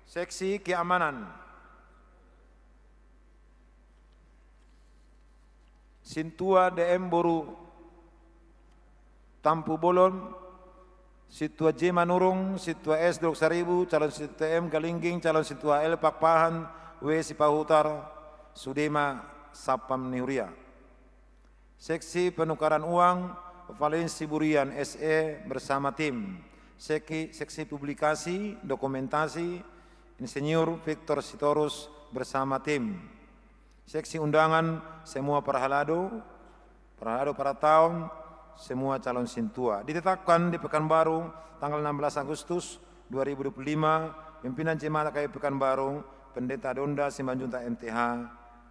Seksi keamanan. Sintua D M boru Tampubolon, sintua J Manurung, sintua S Dolok Saribu, calon sintua M Galingging, calon sintua L Pakpahan, W Sipahutar, sude ma satpam ni huria. Seksi penukaran uang, Valen Siburian S E bersama tim. Seksi, seksi publikasi, dokumentasi, Insinyur Victor Sitorus bersama tim. Seksi undangan, semua parhalado, parhalado parataon, semua calon sintua. Ditetapkan di Pekanbaru tanggal enam belas Agustus dua ribu dua puluh lima, pimpinan jemaat K P Pekanbaru, Pendeta Donda Simanjuntak M T H,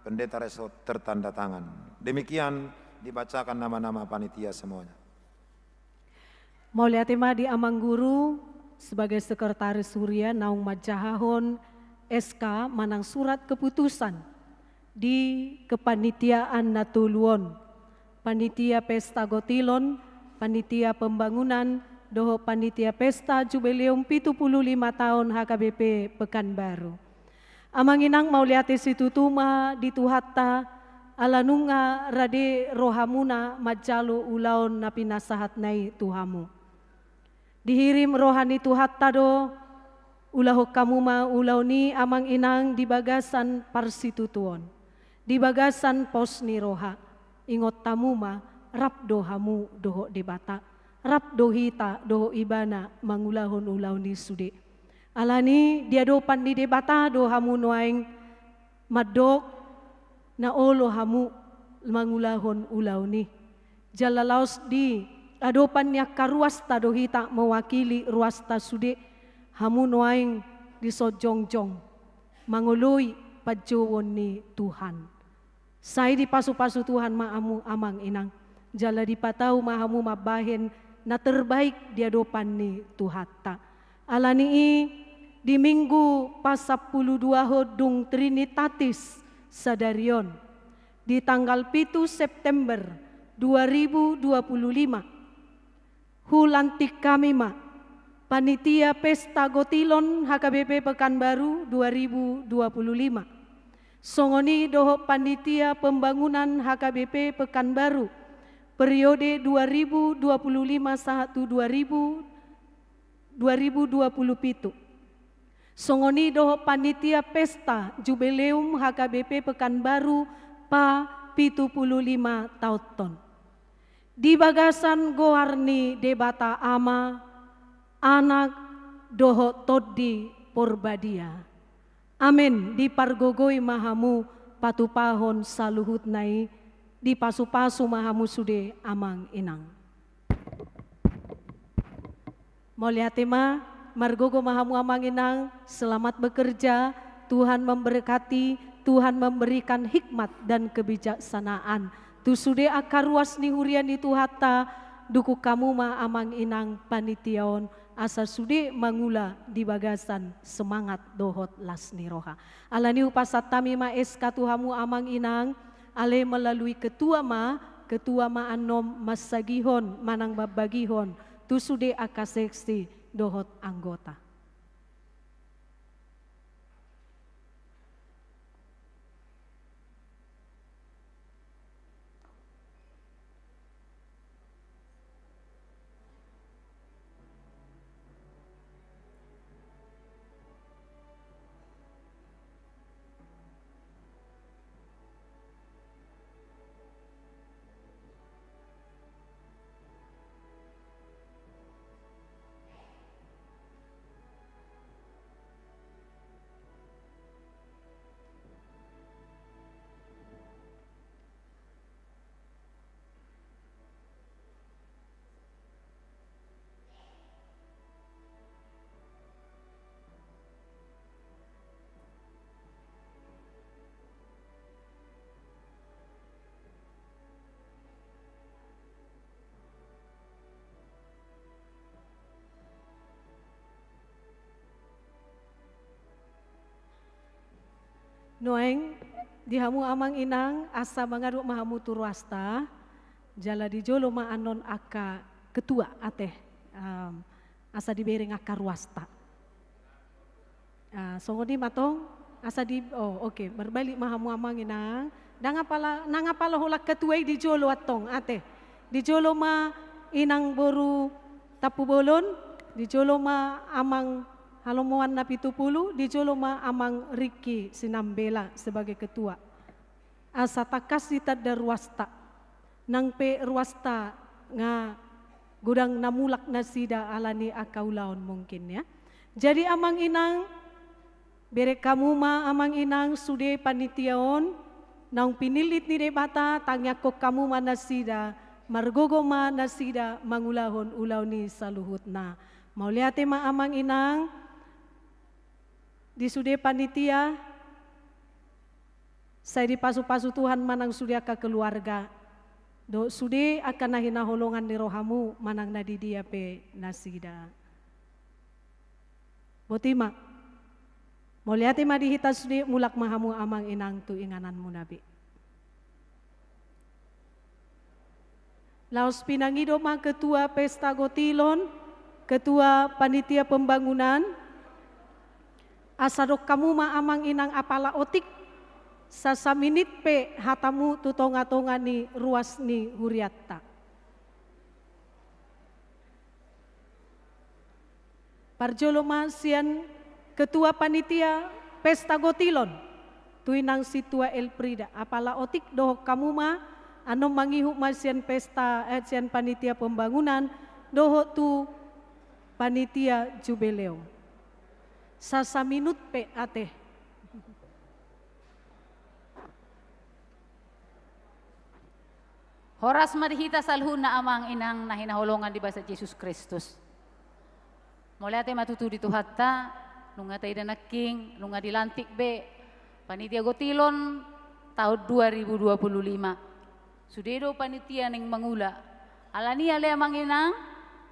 Pendeta Resort tertanda tangan. Demikian dibacakan nama-nama panitia semuanya. Mauliate ma di Amang Guru sebagai sekretaris huria naung manjahahon S K manang surat keputusan di kepanitiaan na tolu on, panitia pesta gotilon, panitia pembangunan, dohot panitia pesta jubileum pitu pulu lima taon H K B P Pekanbaru. Amang inang, mauliate situtu ma di Tuhanta, ala nunga rade rohamuna manjalo ulaon na pinasahatna i tu hamu. Dihirim roha ni Tuhanta do, ulahon hamu ma ulaon i amang inang di bagasan parsitutuon, di bagasan pos ni roha. Ingot hamu ma, rap do hamu dohot Debata, rap do hita dohot Ibana mangulahon ulaon i sude. Alani i di adopan ni Debata do hamu nuaeng mandok na olo hamu mangulahon ulaon i. Jala laos di adopan ni angka ruasta do hita mewakili ruasta sude, hamu nuaeng dison jongjong mangoloi panjouon ni Tuhan. Sai dipasupasu Tuhan ma hamu amang inang, jala dipatau ma hamu mambahen na terbaik di adopan ni Tuhanta. Alani i, di Minggu pasampuluduahon dung Trinitatis sadari on, di tanggal pitu September dua ribu dua puluh lima, hulantik hami ma panitia pesta gotilon H K B P Pekanbaru dua ribu dua puluh lima, songon i dohot panitia pembangunan H K B P Pekanbaru periode dua ribu dua puluh lima sahat tu dua ribu, dua ribu dua puluh pitu. Songon i dohot panitia pesta jubileum H K B P Pekanbaru pa pitu pulu lima taonhon. Di bagasan goar ni Debata Ama, Anak, dohot Tondi Porbadia. Amen. Dipargogoi ma hamu patupahon saluhutna i, dipasupasu ma hamu sude amang inang. Mauliate ma, margogo ma hamu amang inang, selamat bekerja, Tuhan memberkati, Tuhan memberikan hikmat dan kebijaksanaan. Tu sude angka ruas ni huria ni Tuhanta, dukung hamu ma amang inang panitia on, asa sude mangula di bagasan semangat dohot las ni roha. Alani i hupasahat hami ma S K tu hamu amang inang, ale melalui ketua ma, ketua ma annon mansagihon manang mambagihon tu sude angka seksi dohot anggota. Nuaeng, di hamu amang inang, asa mangadok ma hamu tu ruasta, jala di jolo ma annon angka ketua, ate, em, asa dibereng angka ruasta. Ah, songon i ma tong, asa di, oh, oke, marbalik ma hamu amang inang. Ndang apala, ndang apala holan ketua i di jolo antong, ate. Di jolo ma inang boru Tampubolon, di jolo ma amang Halomoan Napitupulu, di jolo ma amang Riki Sinambela sebagai ketua. Asa tangkas ditanda ruasta. Nang pe ruasta nga godang na mulak nasida ala ni angka ulaon mungkin, ya. Jadi amang inang, bereng hamu ma amang inang sude panitia on, naung pinillit ni Debata, tangiangkon hamu ma nasida, margogo ma nasida mangulahon ulaon i saluhutna. Mauliate ma amang inang, di sude panitia, sai dipasupasu Tuhan ma nang sude angka keluarga, dohot sude angka na hinaholongan ni rohamu manang na di dia pe nasida. Boti ma. Mauliate ma di hita sude, mulak ma hamu amang inang tu ingananmuna be. Laos pinangido ma ketua pesta gotilon, ketua panitia pembangunan, asa dok hamu ma amang inang apala otik, sasaminit pe hatamu tu tongatonga ni ruas ni hurianta. Parjolo ma sian ketua panitia pesta gotilon, tu inang sintua Elfrida, apala otik dohot hamu ma, annon mangihut ma sian pesta, eh, sian panitia pembangunan, dohot tu panitia jubileum. Sasaminut pe ate. Horas ma di hita saluhutna amang inang na hinaholongan di basa Jesus Kristus. Mauliate ma tutu di Tuhanta, nunga taida nangkin, nunga dilantik be panitia gotilon tahun dua ribu dua puluh lima. Sude do panitia naeng mangula. Alani i ale amang inang,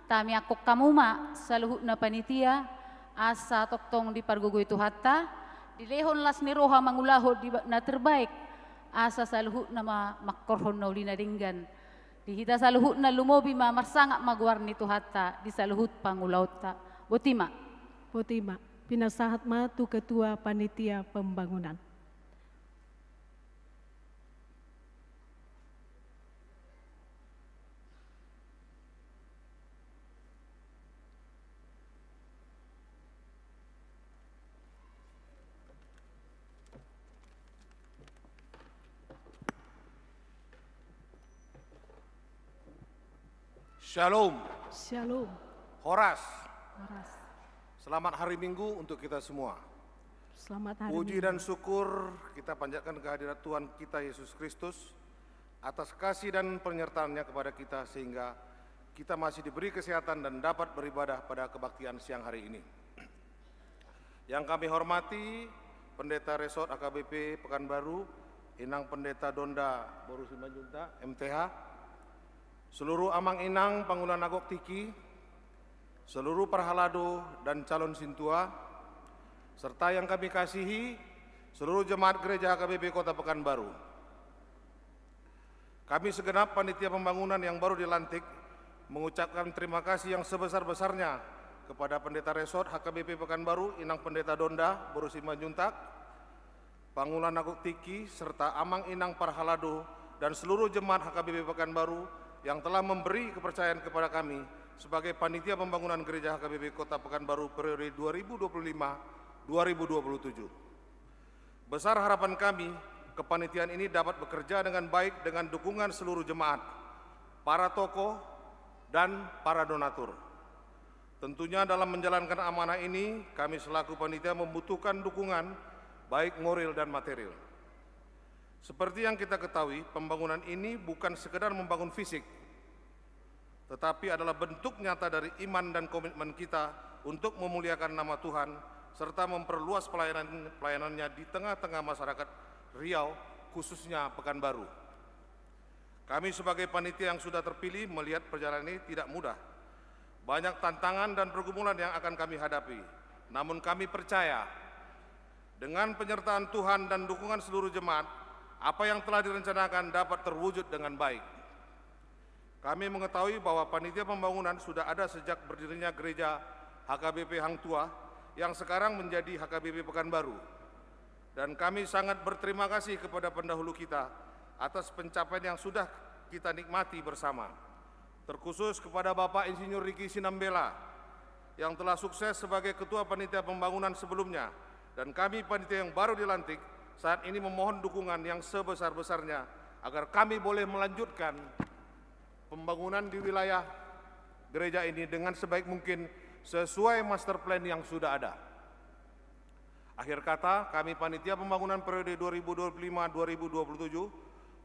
tangiangkon hamu ma saluhutna panitia, asa tongtong dipargogoi Tuhanta, dilehon las ni roha mangulahon di ba-, na terbaik, asa saluhutna ma mangkorhon na uli na denggan. Di hita saluhutna lumobi ma marsangap ma goar ni Tuhanta di saluhut pangulaonta. Boti ma. Boti ma. Pinasahat ma tu ketua panitia pembangunan. Shalom. Shalom. Horas. Horas. Selamat hari Minggu untuk kita semua. Selamat hari Puji Minggu. Dan syukur kita panjatkan kehadirat Tuhan kita Yesus Kristus atas kasih dan penyertaan-Nya kepada kita sehingga kita masih diberi kesehatan dan dapat beribadah pada kebaktian siang hari ini. Yang kami hormati Pendeta Resort H K B P Pekanbaru, Inang Pendeta Donda Boru Simanjuntak, M T H, seluruh amang inang pangula na gok tingki, seluruh parhalado dan calon sintua, serta yang kami kasihi, seluruh jemaat gereja H K B P Kota Pekanbaru. Kami segenap panitia pembangunan yang baru dilantik mengucapkan terima kasih yang sebesar-besarnya kepada Pendeta Resort H K B P Pekanbaru, Inang Pendeta Donda Boru Simanjuntak, pangula na gok tingki, serta amang inang parhalado dan seluruh jemaat H K B P Pekanbaru yang telah memberi kepercayaan kepada kami sebagai panitia pembangunan gereja H K B P Kota Pekanbaru periode dua ribu dua puluh lima dua ribu dua puluh tujuh. Besar harapan kami, kepanitiaan ini dapat bekerja dengan baik dengan dukungan seluruh jemaat, para tokoh, dan para donatur. Tentunya dalam menjalankan amanah ini, kami selaku panitia membutuhkan dukungan baik moral dan material. Seperti yang kita ketahui, pembangunan ini bukan sekedar membangun fisik, tetapi adalah bentuk nyata dari iman dan komitmen kita untuk memuliakan nama Tuhan serta memperluas pelayanan, pelayanan-Nya di tengah-tengah masyarakat Riau, khususnya Pekanbaru. Kami sebagai panitia yang sudah terpilih melihat perjalanan ini tidak mudah. Banyak tantangan dan pergumulan yang akan kami hadapi. Namun kami percaya Dengan penyertaan Tuhan dan dukungan seluruh jemaat, apa yang telah direncanakan dapat terwujud dengan baik. Kami mengetahui bahwa panitia pembangunan sudah ada sejak berdirinya gereja H K B P Hang Tuah yang sekarang menjadi H K B P Pekanbaru. Dan kami sangat berterima kasih kepada pendahulu kita atas pencapaian yang sudah kita nikmati bersama. Terkhusus kepada Bapak Insinyur Riki Sinambela yang telah sukses sebagai ketua panitia pembangunan sebelumnya, dan kami panitia yang baru dilantik saat ini memohon dukungan yang sebesar-besarnya agar kami boleh melanjutkan pembangunan di wilayah gereja ini dengan sebaik mungkin sesuai master plan yang sudah ada. Akhir kata, kami panitia pembangunan periode dua ribu dua puluh lima dua ribu dua puluh tujuh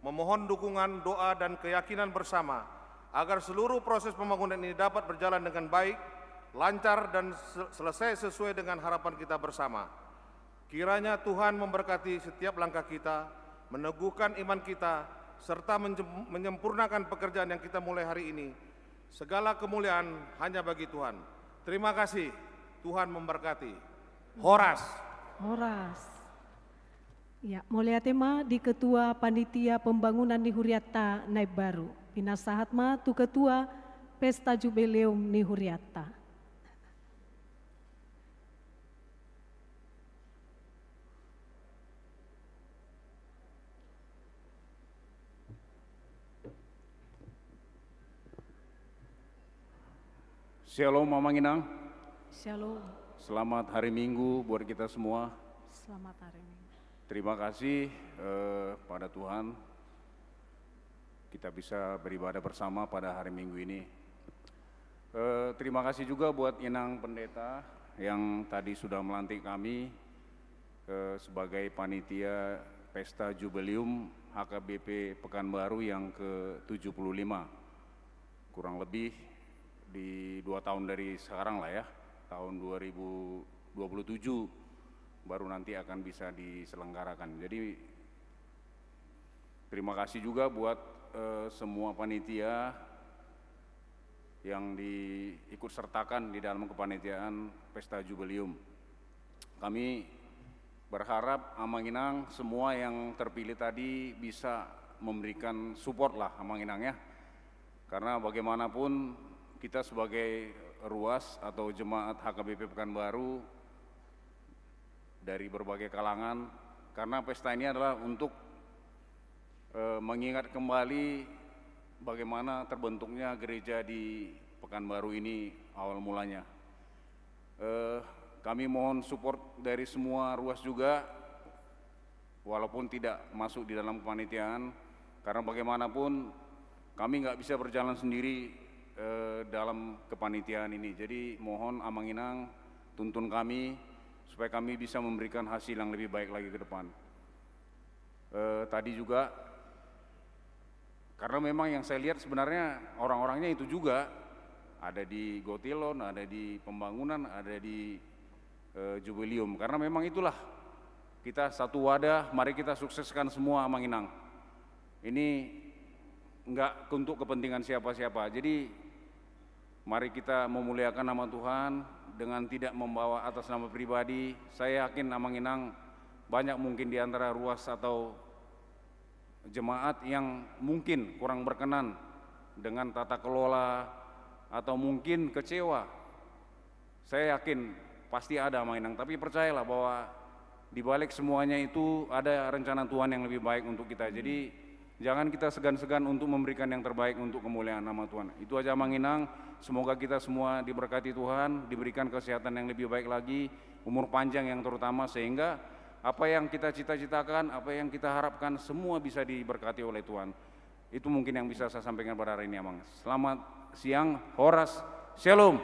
memohon dukungan, doa, dan keyakinan bersama agar seluruh proses pembangunan ini dapat berjalan dengan baik, lancar, dan se-, selesai sesuai dengan harapan kita bersama. Kiranya Tuhan memberkati setiap langkah kita, meneguhkan iman kita, serta menjem-, menyempurnakan pekerjaan yang kita mulai hari ini. Segala kemuliaan hanya bagi Tuhan. Terima kasih. Tuhan memberkati. Horas. Horas. Ya, mauliate ma di Ketua Panitia Pembangunan ni hurianta na imbaru. Pinasahat ma tu Ketua Pesta Jubileum ni hurianta. Shalom, Amang Inang. Shalom. Selamat hari Minggu buat kita semua. Selamat hari Minggu. Terima kasih, eh, pada Tuhan, kita bisa beribadah bersama pada hari Minggu ini. Eh, terima kasih juga buat Inang Pendeta yang tadi sudah melantik kami, eh, sebagai panitia Pesta Jubileum H K B P Pekanbaru yang ke tujuh puluh lima. Kurang lebih di dua tahun dari sekarang lah ya, tahun dua ribu dua puluh tujuh baru nanti akan bisa diselenggarakan. Jadi, terima kasih juga buat, eh, semua panitia yang diikut sertakan di dalam kepanitiaan Pesta Jubileum. Kami berharap Amang Inang semua yang terpilih tadi bisa memberikan support lah Amang Inang ya. Karena bagaimanapun kita sebagai ruas atau jemaat H K B P Pekanbaru dari berbagai kalangan, karena pesta ini adalah untuk, eh, mengingat kembali bagaimana terbentuknya gereja di Pekanbaru ini awal mulanya. Eh, kami mohon support dari semua ruas juga, walaupun tidak masuk di dalam kepanitiaan, karena bagaimanapun kami nggak bisa berjalan sendiri, eh, dalam kepanitiaan ini. Jadi mohon Amang Inang tuntun kami supaya kami bisa memberikan hasil yang lebih baik lagi ke depan. Eh, tadi juga, karena memang yang saya lihat sebenarnya orang-orangnya itu juga, ada di Gotilon, ada di Pembangunan, ada di, eh, Jubileum. Karena memang itulah kita satu wadah, mari kita sukseskan semua Amang Inang. Ini nggak untuk kepentingan siapa-siapa. Jadi mari kita memuliakan nama Tuhan dengan tidak membawa atas nama pribadi. Saya yakin Amang Inang banyak mungkin di antara ruas atau jemaat yang mungkin kurang berkenan dengan tata kelola atau mungkin kecewa. Saya yakin pasti ada Amang Inang, tapi percayalah bahwa di balik semuanya itu ada rencana Tuhan yang lebih baik untuk kita. Jadi jangan kita segan-segan untuk memberikan yang terbaik untuk kemuliaan nama Tuhan. Itu aja Amang Inang, semoga kita semua diberkati Tuhan, diberikan kesehatan yang lebih baik lagi, umur panjang yang terutama, sehingga apa yang kita cita-citakan, apa yang kita harapkan, semua bisa diberkati oleh Tuhan. Itu mungkin yang bisa saya sampaikan pada hari ini, Amang. Selamat siang, horas, shalom.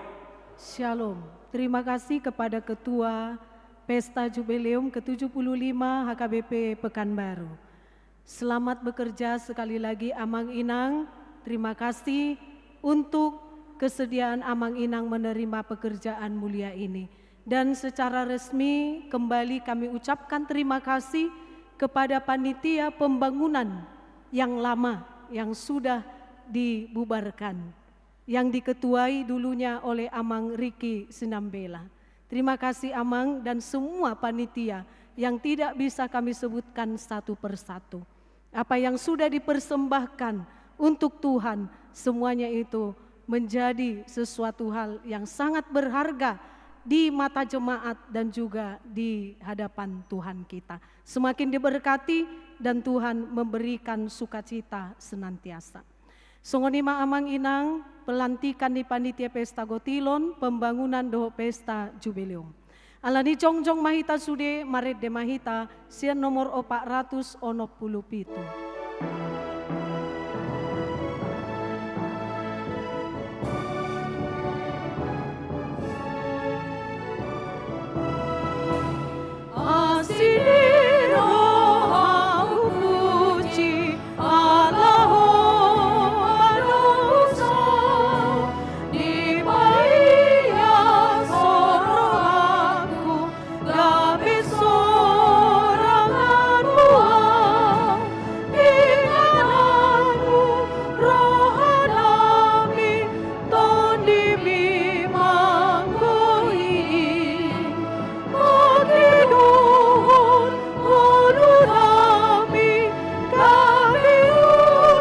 Shalom. Terima kasih kepada Ketua Pesta Jubileum ketujuh puluh lima H K B P Pekanbaru. Selamat bekerja sekali lagi, Amang Inang. Terima kasih untuk kesediaan Amang Inang menerima pekerjaan mulia ini. Dan secara resmi kembali kami ucapkan terima kasih kepada panitia pembangunan yang lama yang sudah dibubarkan, yang diketuai dulunya oleh Amang Riki Sinambela. Terima kasih, Amang, dan semua panitia yang tidak bisa kami sebutkan satu persatu. Apa yang sudah dipersembahkan untuk Tuhan, semuanya itu menjadi sesuatu hal yang sangat berharga di mata jemaat dan juga di hadapan Tuhan kita. Semakin diberkati dan Tuhan memberikan sukacita senantiasa. Songon i ma amang inang, pelantikan ni panitia pesta gotilon, pembangunan dohot pesta jubileum. Alani jongjong ma hita sude marende ma hita sian nomor opat ratus onom pulu pitu. Asi ni rohamu puji ala ho manusa, dipaias rohangku gabe sorangan Tuhan. Ingananmu rohanami, tondimi manggohi. Mangkidohon ngolunami gabe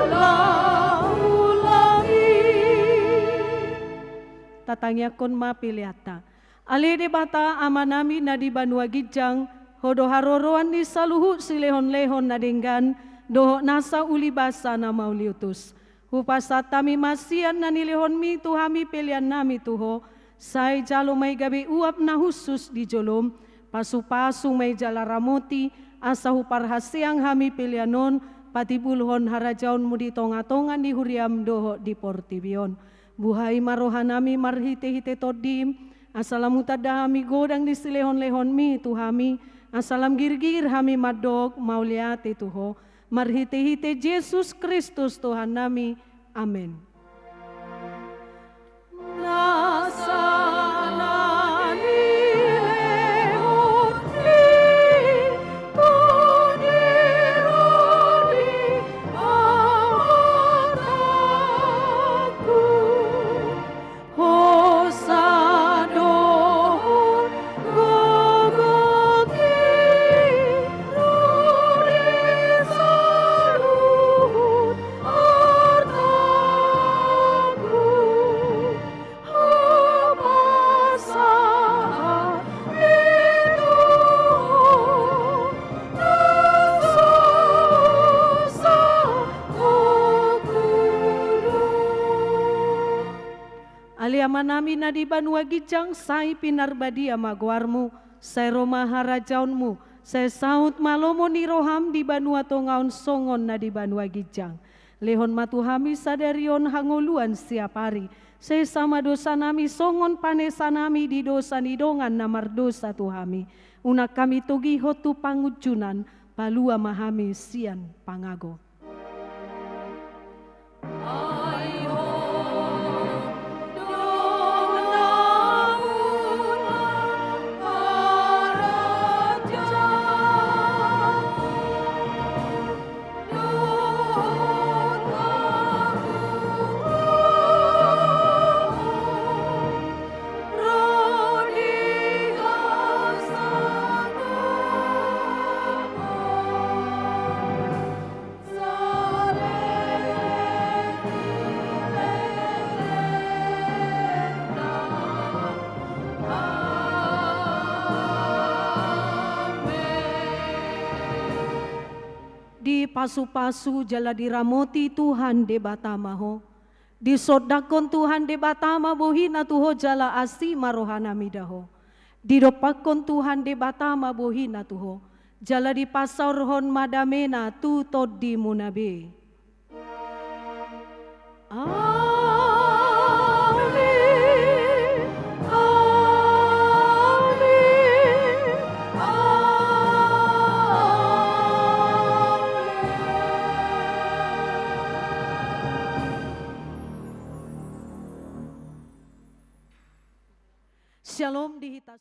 ulaulami. Tatangiangkon ma peleanta. Ale Debata Amanami na di banua ginjang, Ho do haroroan ni saluhut silehonlehon na denggan dohot nasa uli basa na mauliutus. Hupasahat hami ma sian na nilehonmi tu hami peleannami tu Ho, sai jalo ma i gabe uap na hushus di jolom, pasupasu ma i jala ramoti, asa huparhaseang hami pelean on patimbulhon harajaonmu di tongatonga ni huriam dohot di portibi on. Buhai ma rohanami marhitehite Tondim, asa lam hutanda hami godang ni silehonlehonmi tu hami, asa lam girgir hami mandok mauliate tu Ho, marhitehite Jesus Kristus Tuhannami. Amen. Nasa na nilehonmi tu ni ro ni amantangku. Hosa dohot gogo ni ro ni saluhut artangku. Hupasahat i tu Ho na so saokudu. Ale Amanami na di banua ginjang, sai pinarbadia ma goarmu, sai ro ma harajaonmu, sai saut ma lomo ni roham di banua tonga on songon na di banua ginjang. Lehon ma tu hami sadari on hangoluan siapari, sesa ma dosanami songon panesanami di dosa ni dongan na mardosa tu hami. Unang hami togihon tu pangunjunan, palua ma hami sian pangago. Dipasupasu jala diramoti Tuhan Debata ma ho. Disondangkon Tuhan Debata ma bohina tu ho jala asi ma rohana mida ho. Didompakkon Tuhan Debata ma bohina tu ho, jala dipasaorhon ma damena tu tondimuna be. Amen. Amen. Amen. Shalom di hita.